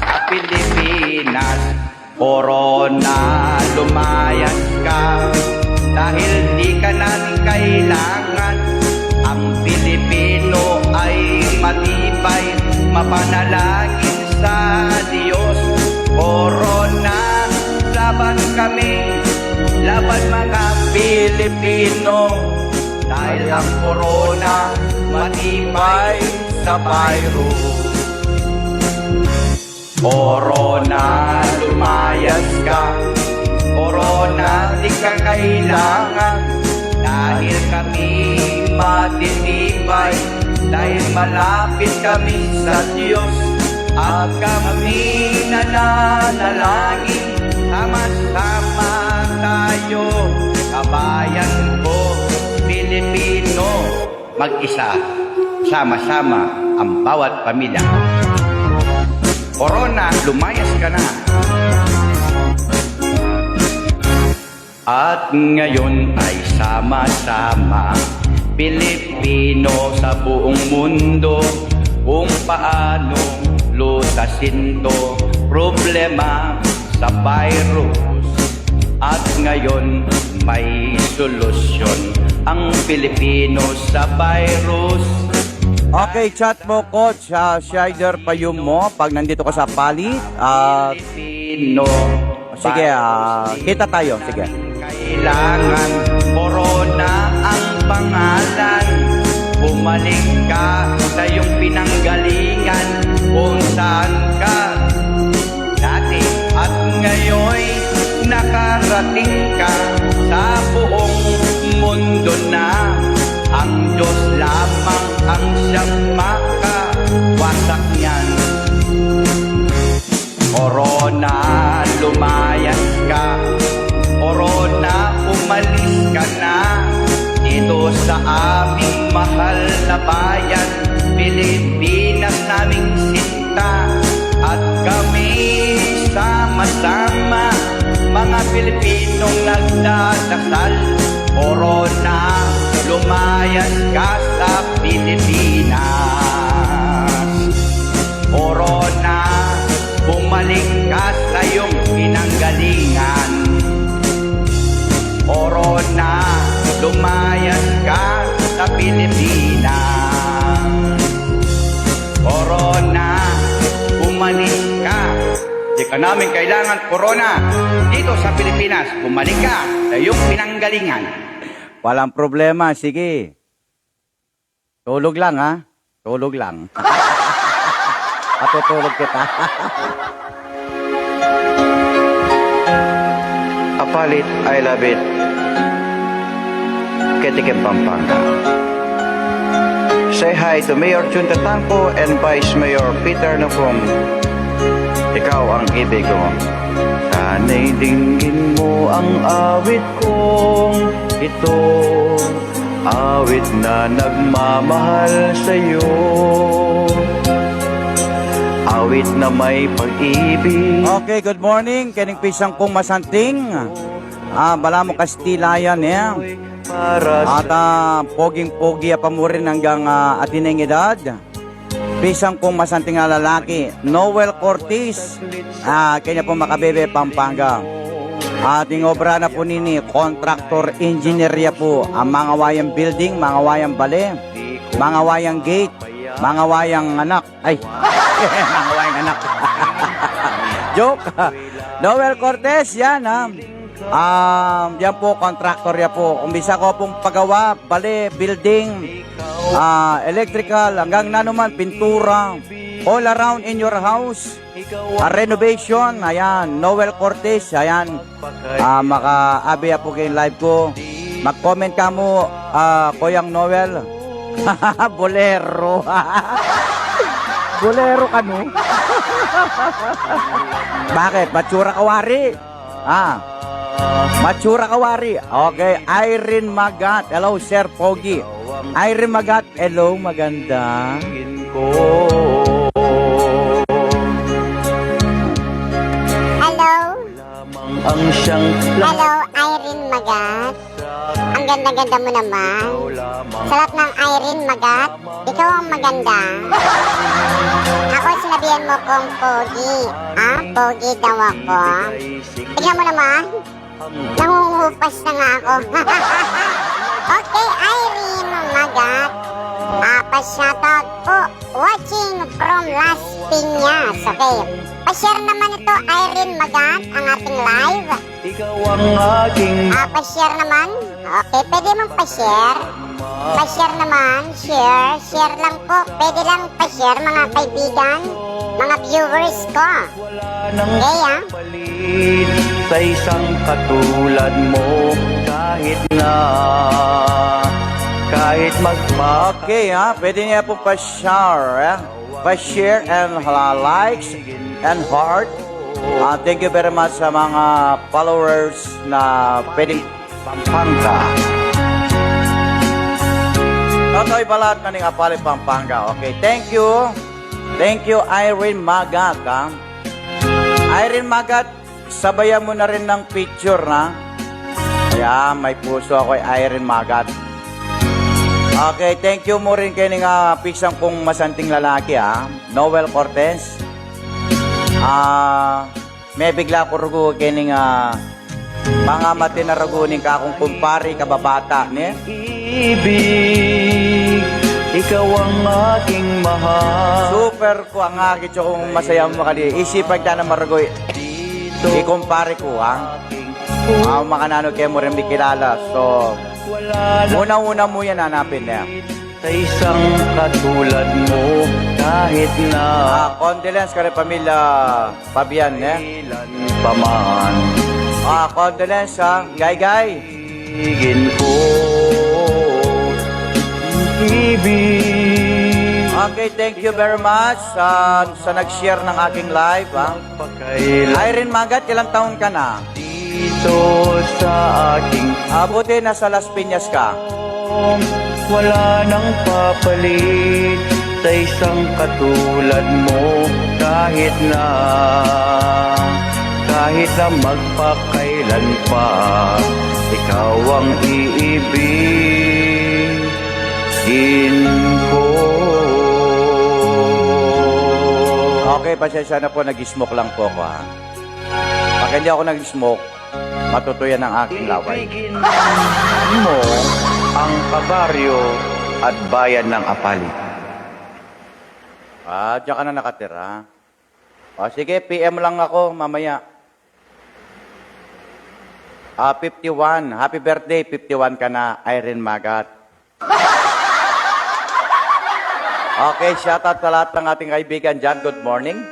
Sa Pilipinas, corona, lumayas ka, dahil di ka namin kailangan. Ang Pilipino ay matibay, mapanalangin sa Diyos. Corona, laban kami, laban mga Pilipino. Dahil ang corona, matibay sa virus. Corona, lumayas ka. Corona, di ka kailangan. Dahil kami matitibay, dahil malapit kami sa Diyos, at kami nananalangin, sama-sama tayo, kabayan ko, Pilipino. Mag-isa, sama-sama ang bawat pamilya. Corona, lumayas ka na. At ngayon ay sama-sama, Pilipino sa buong mundo, kung paano lutasin 'to problema sa virus. At ngayon may solusyon ang Pilipino sa virus. Okay, chat mo, Coach, ah, Shider Payumo, pag nandito ka sa Pali, ah, Pilipino. Sige, ah, kita tayo. Sige. Kailangan corona ang pangalan. Bumalik ka sa iyong pinanggalingan kung saan ka dati. At ngayon nakarating ka sa buong mundo na. Ang Diyos lamang ang siyang maka sakyan. Corona, lumayas ka. Corona, umalis ka na dito sa aming mahal na bayan, Pilipinas naming sinta. At kami sama-sama, mga Pilipinong nagdadasal, Corona, lumayas ka sa Pilipinas. Corona, bumalik ka sa iyong pinanggalingan. Corona, lumayas ka sa Pilipinas. Corona, umalis ka. Di ka namin kailangan, Corona. Dito sa Pilipinas, bumalik ka sa iyong pinanggalingan. Walang problema, sige. Tulog lang, ha? Tulog lang. Patutulog kita. Apalit, I love it. Ketikim, Pampanga. Say hi to Mayor Jun Tatangco and Vice Mayor Peter Nocum. Ikaw ang ibig ko. Sana'y dinggin mo ang awit kong ito. Awit na nagmamahal sa'yo. Awit na may pag-ibig. Okay, good morning. Kening pisang kung masanting. Ah, balamu Kastila yan, eh. Para sa... At, ah, poging-pogi ya pa mu rin anggang, ah, atin na ing edad. Pisang kung masanting a lalaki, Noel Cortez. Ah, kenya pu Macabebe, Pampanga. Ating obra na pu nini, contractor, engineer ya pu. Ang mangawa yang building, mangawa yang bale, mangawa yang gate, mangawa yang anak. Ay, mangawa yang anak. Joke. Noel Cortez, yan, ha. Um, yan pu, contractor ya pu. Umpisa ko pung pagawa, bale, building, ah, electrical, anggang nanu man, pintura, all around in your house, ah, renovation, ayan, Noel Cortez, ayan. Ah, maka-abi ya pu keng live ku. Mag-comment ka mu, ah, Koyang Noel. Bolero. Bolero ka, no? Bakit? Matsura ka wari? Ah. Matsura ka wari. Okay, Irene Magat. Hello, Sir Pogi. Irene Magat. Hello, maganda. Hello. Hello, Irene Magat. Ang ganda-ganda mo naman. Sa lahat ng Irene Magat, ikaw ang maganda. Ako, sinabihan mo kong pogi. Ah, pogi daw ako. Tingnan mo naman. Nangungupas na nga ako. Okay, Irene Magat. Ah, pa-shoutout po. Watching from Las Piñas. Okay. Pa-share naman ito, Irene Magat, ang ating live. Ikaw ang aking... Ah, pa-share naman. Okay, pwede mong pa-share. Pa-share naman, share, share lang po. Pwede lang pa-share, mga kaibigan, mga viewers ko. Wala nang... Okay, ah. Palit sa isang katulad mo, kahit na, kahit magpa... Okay, ha? Pwede niya pong pa-share, eh? Pa-share and, uh, likes and heart. Ah, thank you very much sa mga followers na pwedeng Pampanga. Totoy Balat na ning Apale, Pampanga. Okay, thank you. Thank you, Irene Magat, ha? Irene Magat, sabayan mo na rin ng picture, na. Ayan, may puso ako kay Irene Magat. Okay, thank you mu rin keni nga pisang kung masanting lalaki, ha. Noel Cortez. Ah, mebigla ku rugu keni nga pangamate na rugu ning kakung kumpari, kababata, ne? Ibig, ikaw ang aking mahal. Super ku ang aki, tsukung masaya mu kali. Isipan ta na marugu. Ikumpare ku, ha? Awa makananu ke mu rin mikilala. So, una-una mu yan hanapin, ne? Sa isang katulad mo, kahit na... Ah, condolence kari pamilya Fabian, ne? Kailan pa man. Ah, condolence, ha? Gaygay. Ibigin ko, ibig. Okay, thank you very much, ah, sa nag-share ng aking live, ha. Irene Magat, ilang taon ka na? Dito sa aking Ah, buti nasa Las Piñas ka. Wala nang papalit sa isang katulad mo. Kahit na, kahit na magpakailan pa, ikaw ang iibigin ko. Okay, pasensya na po, nag-smoke lang po ako, ha. Pag hindi ako nag-smoke, matutuyan ang aking laway. Ibigin mo ang kabaryo at bayan ng Apalit. Ah, diyan ka na nakatira. O, sige, P M lang ako mamaya. Ah, fifty-one. Happy birthday, fifty-one ka na, Irene Magat. Okay, shoutout sa lahat ng ating kaibigan dyan. Good morning.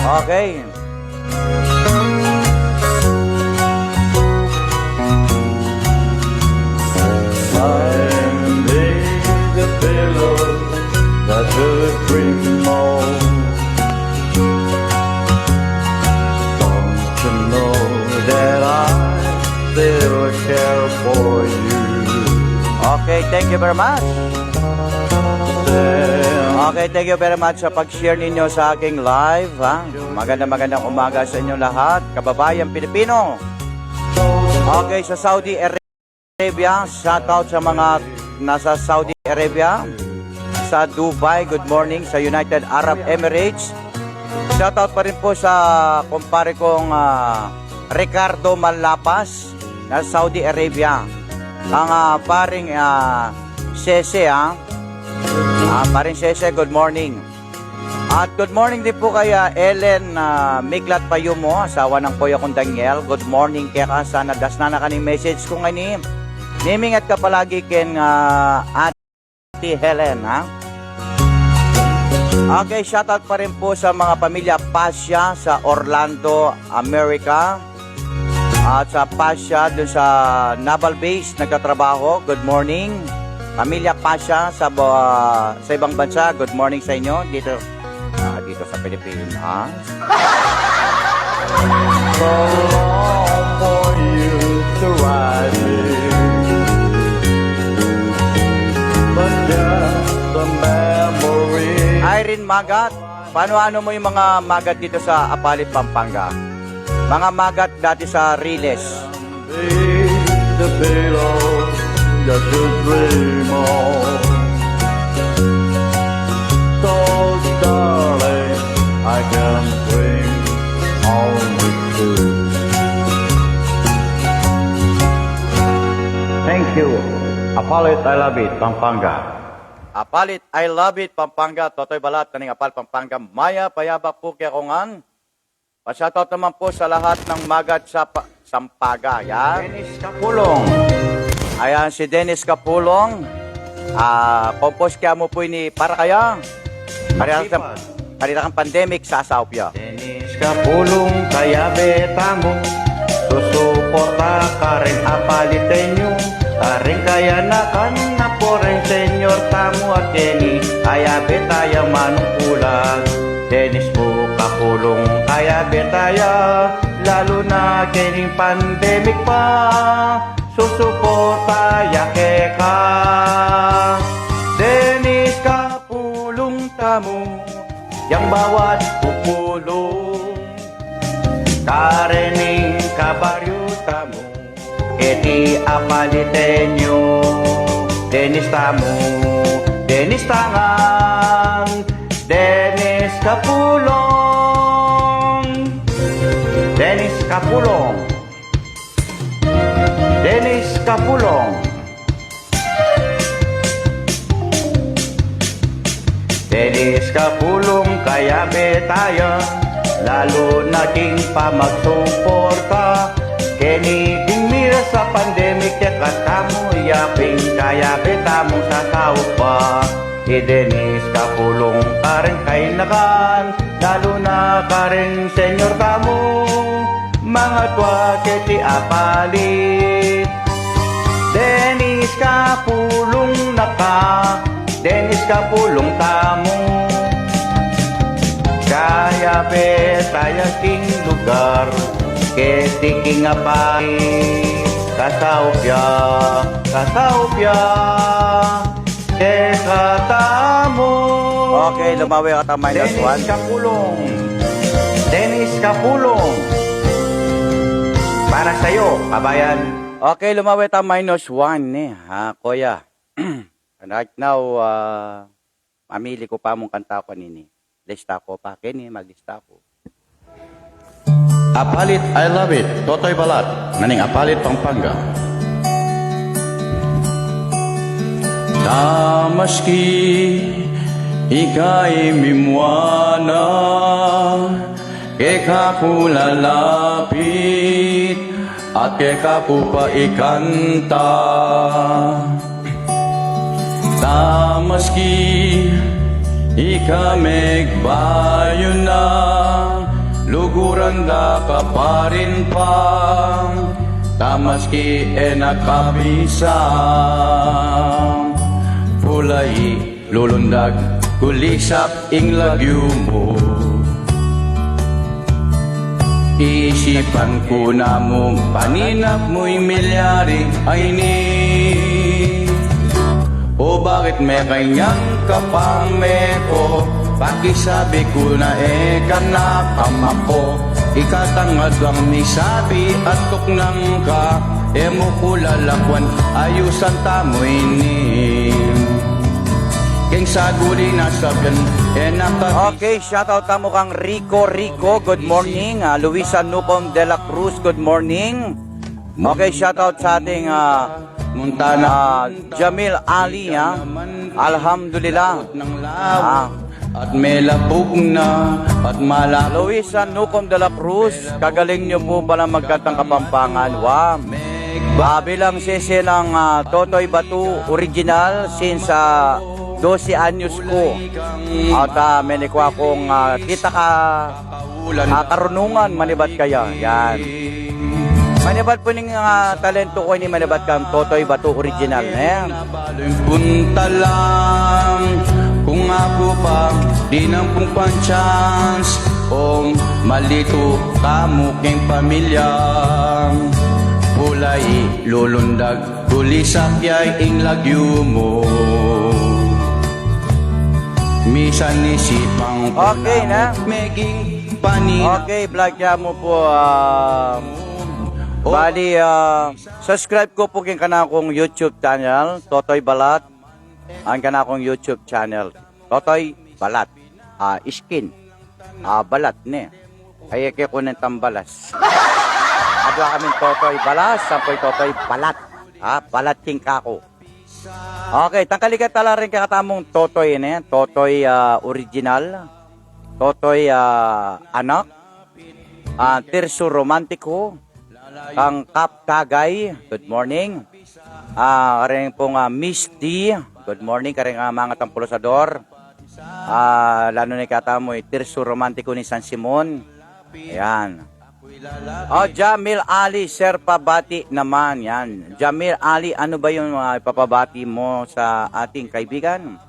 Okay. Behind the pillow, that's a dream of. Don't you know that I still care for you? Okay, thank you very much. Okay, thank you very much sa pag-share ninyo sa aking live, ha. Maganda, magandang umaga sa inyo lahat, kababayan Pilipino. Okay, sa Saudi Arabia, shoutout sa mga nasa Saudi Arabia, sa Dubai, good morning, sa United Arab Emirates. Shoutout pa rin po sa kumpare kong, ah, Ricardo Malapas na Saudi Arabia. Ang, ah, paring, ah, Sese, ah. Ah, paring Sese, good morning. At good morning din po kay, ah, Ellen, ah, Miglat Payumo, asawa ng kuya kong Daniel. Good morning keka, sana dasnan na ka ning message ku ngeni. Mimingat ka palagi ken, ah, Ate Helen, ha? Okay, shoutout pa rin po sa mga pamilya Pasha sa Orlando, America. At sa Pasha, dun sa Naval Base, nagtatrabaho. Good morning. Pamilya Pasha sa ba-, sa ibang bansa, good morning sa inyo. Dito, ah, dito sa Pilipinas. So long for you to ride me. But just a memory. Irene Magat, paano, ano mo yung mga magat dito sa Apalit, Pampanga? Mga magat dati sa Riles. The pillow that you dream of. So, darling, I can dream only two. Thank you. Apalit, I love it, Pampanga. Apalit, I love it, Pampanga. Totoy Balat, kaning Apalit, Pampanga. Mayap a yabak pu kekongan. Pa-shoutout naman po sa lahat ng magat sa pa-, Sampaga. Yan. Dennis Capulong. Ayan, si Dennis Capulong. Ah, compose kaya mo po ini para kaya. Karita kang, karita kang pandemic, sasaup ya. Dennis Capulong, kayabe tamu. Susuporta karing Apaliteño. Karing kayanakan na pu ring senyor tamu at keni, kayabe taya manungkulan. Dennis pu Capulong, kayabe taya, lalu na kening pandemic pa, susuporta ya keka. Dennis Capulong tamu, yang bawat pupulung, karening kabaryu tamu. Keti Apaliteño, Dennis tamu, Dennis tangan, Dennis Capulong, Dennis Capulong, Dennis Capulong. Dennis Capulong, kayabe taya, lalu na king pamagsuporta keni ding mira sa pandemic, tekad tamu ya pin kayabe tamung sasaup pa. I Dennis Capulong, karing kayanakan, lalu na karing senyor tamu, mangatua keti Apalit. Dennis Capulong na ka, Dennis Kapulung tamu. Kayabe taya king lugar, keti king apai, kasaup ya, kasaup ya, kekatamu. Okay, lumawe ka ta minus Dennis one. Kapulung. Dennis Kapulung. Para sa'yo, kabayan. Okay, lumawe ta minus one, ne, ha, kuya. Right now, ah, mamili ku pa mung kanta ku kanini. Lista ku pa keni, maglista ku. Apalit, I love it. Totoy Balat, ngening Apalit, Pampanga. Tamaski ika e mimua na, keka ku lalapit, at keka ku pa ikanta. Tamaski ika megbayu na, luguran da ka pa rin pa. Tamaski e na kabisa, pulai lulundag, kulisap ing lagyu mu. Isipan ku na mung paninap mu ing milyari a ini. O bakit me kanyang kapameko? Pakisabi ku na e ka na pamako. Ika tangad lang misabi at tuknang ka. E mu ku lalakwan, ayusan tamu ini. Keng saguli na sabian, e na ka. Okay, shoutout tamu kang Rico Rico, good morning. Ah, Luisa Nucom de la Cruz, good morning. Okay, shoutout sa ating, ah, Montana, ah, Jamil Ali, ah. Alhamdulillah. Ah. At melapug na, at mala- Luisa Nucom de la Cruz, kagaling niyo po pala magkantang Kapampangan. Wow. Ah, bilang sese lang, ah, Totoy Batu original since, ah, dose anyos ku. At, ah, menikwa kung, ah, kita ka, ah, karunungan manibat kaya. Yan. Manibat pu ning, ah, talento ku ini, manibat kang Totoy Batu original, ne? Punta lang kung aku pa, di nang pung pan-chance, o malitu kamu keng pamilya. Pulai lulundag, kulisap ya ing lagyu mu. Misan isipan ku na, ne? Meging pani- Okay, vlog ya mu po, ah, bali, ah, subscribe ku po keng kanakung YouTube channel, Totoy Balat. Ang kanakung YouTube channel, Totoy Balat. Ah, skin. Ah, balat, ne. Ay, e ke kunan tambalas. Adwa kaming Totoy Balas, ampo i Totoy Balat. Ah, balat king kaku. Okay, tangkalikan tala rin kekatamung Totoy, ne? Totoy, ah, original. Totoy, ah, anak. Ah, Tirso Romantico. Kang Kap Kagay, good morning. Ah, karing pung, ah, Miss D, good morning. Karing, ah, mga tampulusador. Ah, lalo na katamu i Tirso Romantico ni San Simon. Ayan. O, Jamil Ali, sir, pabati naman. Yan. Jamil Ali, ano ba yung, ah, ipapabati mo sa ating kaibigan?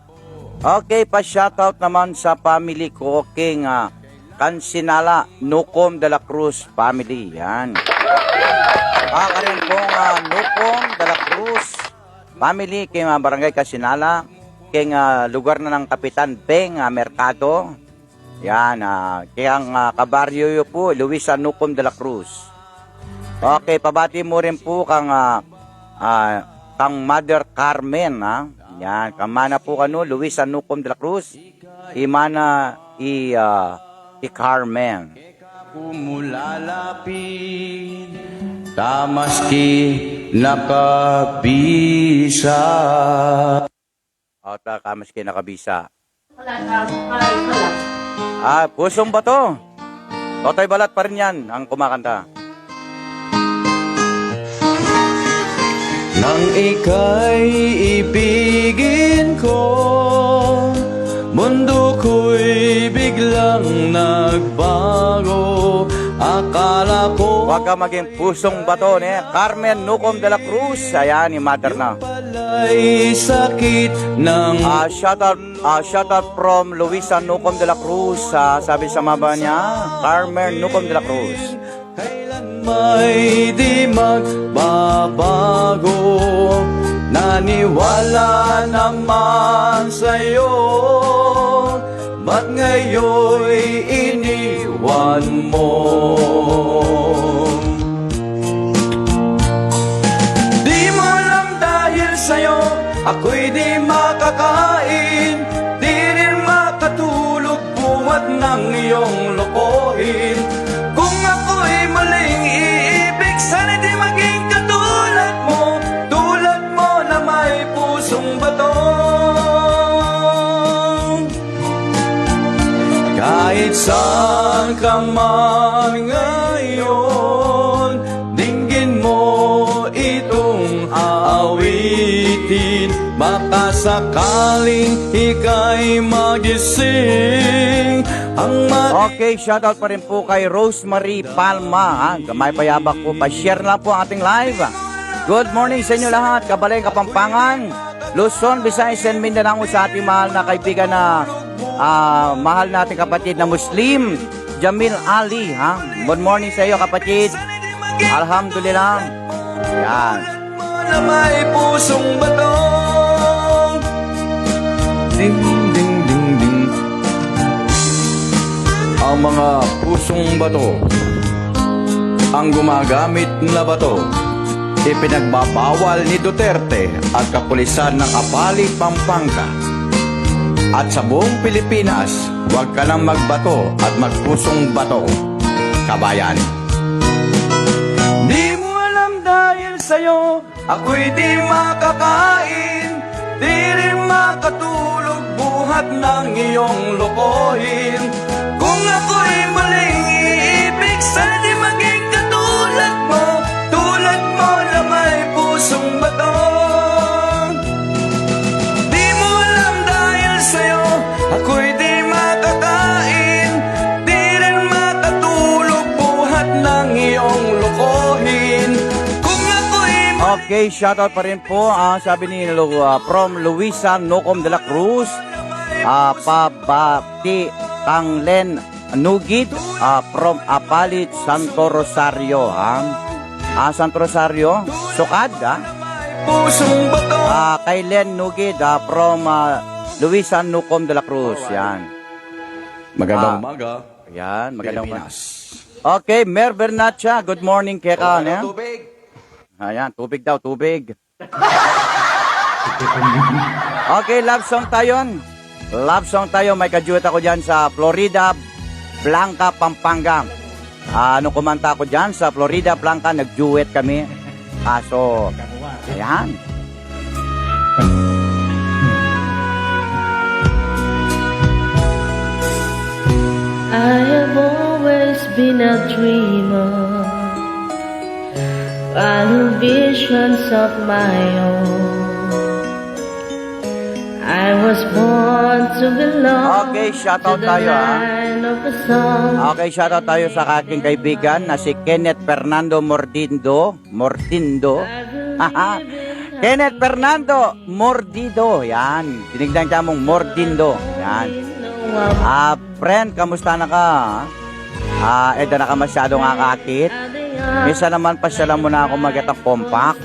Okay, pa-shoutout naman sa family ku, okay, nga, kan Sinala, Nucom de la Cruz family, yan. Ah, karin pung, ah, Nucom de la Cruz family, keng, ah, Barangay Kasinala, keng, ah, lugar na ng Kapitan Beng, ah, Mercado. Yan, ah, keng, ah, kabaryo yu pu, Luisa Nucom de la Cruz. Okay, pabati mu rin pu kang, ah, ah, kang Mother Carmen, ha? Yan, kang mana pu kanu, Luisa Nucom de la Cruz. I mana i, ah, i Carmen. Kumulalapit, tamaski nakabisa. O, ta, kamaski nakabisa. Wala ka, ay, wala. Ah, Pusong Bato. Totoy Balat pa rin yan ang kumakanta. Nang ika'y ibigin ko, mundo ko'y biglang nagbago. Akala ko wag ka maging pusong bato, ne? Carmen Nucom de la Cruz, ayan, ni mother na. Pala'y sakit ng Ah, shout out, ah, shout out from Luisa Nucom de la Cruz, ah, sabi sa mama niya, Carmen Nucom de la Cruz. Kailan may di magbabago, naniwala naman sa'yo, ba't ngayon iniwan mo? Di mo alam dahil sa'yo, ako'y di makakain, di rin makatulog buhat ng iyong lokohin. Kung ako'y muling iibig, sana di maging katulad mo, tulad mo na may pusong bato. Kahit saan ka man ngayon, dinggin mo itong awitin. Baka sakaling ika'y magising. Ang ma- Okay, shoutout pa rin po kay Rosemary Palma, ha? Gamay pa yabak po, pa-share na lang po ang ating live. Good morning sa inyo lahat, Kabaleng Kapampangan, Luzon, Visayas, and Mindanao, sa ating mahal na kaibigan na, ah, mahal nating kapatid na Muslim, Jamil Ali, ha? Good morning sa iyo, kapatid. Alhamdulillah. Yan. Na may pusong bato. Ding, ding, ding, ding. Ang mga pusong bato, ang gumagamit na bato, ipinagbabawal ni Duterte at kapulisan ng Apalit, Pampanga. At sa buong Pilipinas, huwag ka nang magbato at magpusong bato, kabayan. Di mo alam dahil sa'yo, ako'y di makakain, di rin makatulog buhat ng iyong lokohin. Kung ako'y muling iibig, sana di maging katulad mo, tulad mo na may pusong bato. Di mo alam dahil sa'yo, ako'y di makakain, di rin makatulog buhat ng iyong lokohin. Kung ako'y Okay, shoutout pa rin po, ah, sabi ni Lu-, ah, from Luisa Nocom de la Cruz, ah, pabati kang Len Nugid, ah, from Apalit, Santo Rosario, ha? Ah, Santo Rosario, Sukad, ha? Pusong bato. Ah, kay Len Nugid, ah, from, ah, Luisa Nocom de la Cruz, yan. Magandang Ah, umaga, yan, magandang umaga. Pilipinas. Okay, Mer Bernacha, good morning keka, Wala ne? Tubig. Ayan, tubig daw, tubig. Okay, love song tayo. Love song tayo. May ka-duet ako dyan sa Florida Blanca, Pampanga. Ah, nung kumanta ako dyan sa Florida Blanca, nag-duet kami. Kaso, ayan. I have always been a dreamer, follow visions of my own. I was born to belong Okay, shoutout to the tayo, ah. Land of the sun. Okay, shoutout tayo sa aking kaibigan na si Kenneth Fernando Mordindo. Mordindo. Kenneth Fernando Mordido. Yan. Tinignan ka mong Mordindo. Yan. Ah, friend, kamusta na ka? Ah, e da na ka masyadong akakit. Minsan naman, pasyalan mo na ako magitang compact.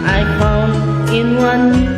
I found in one you.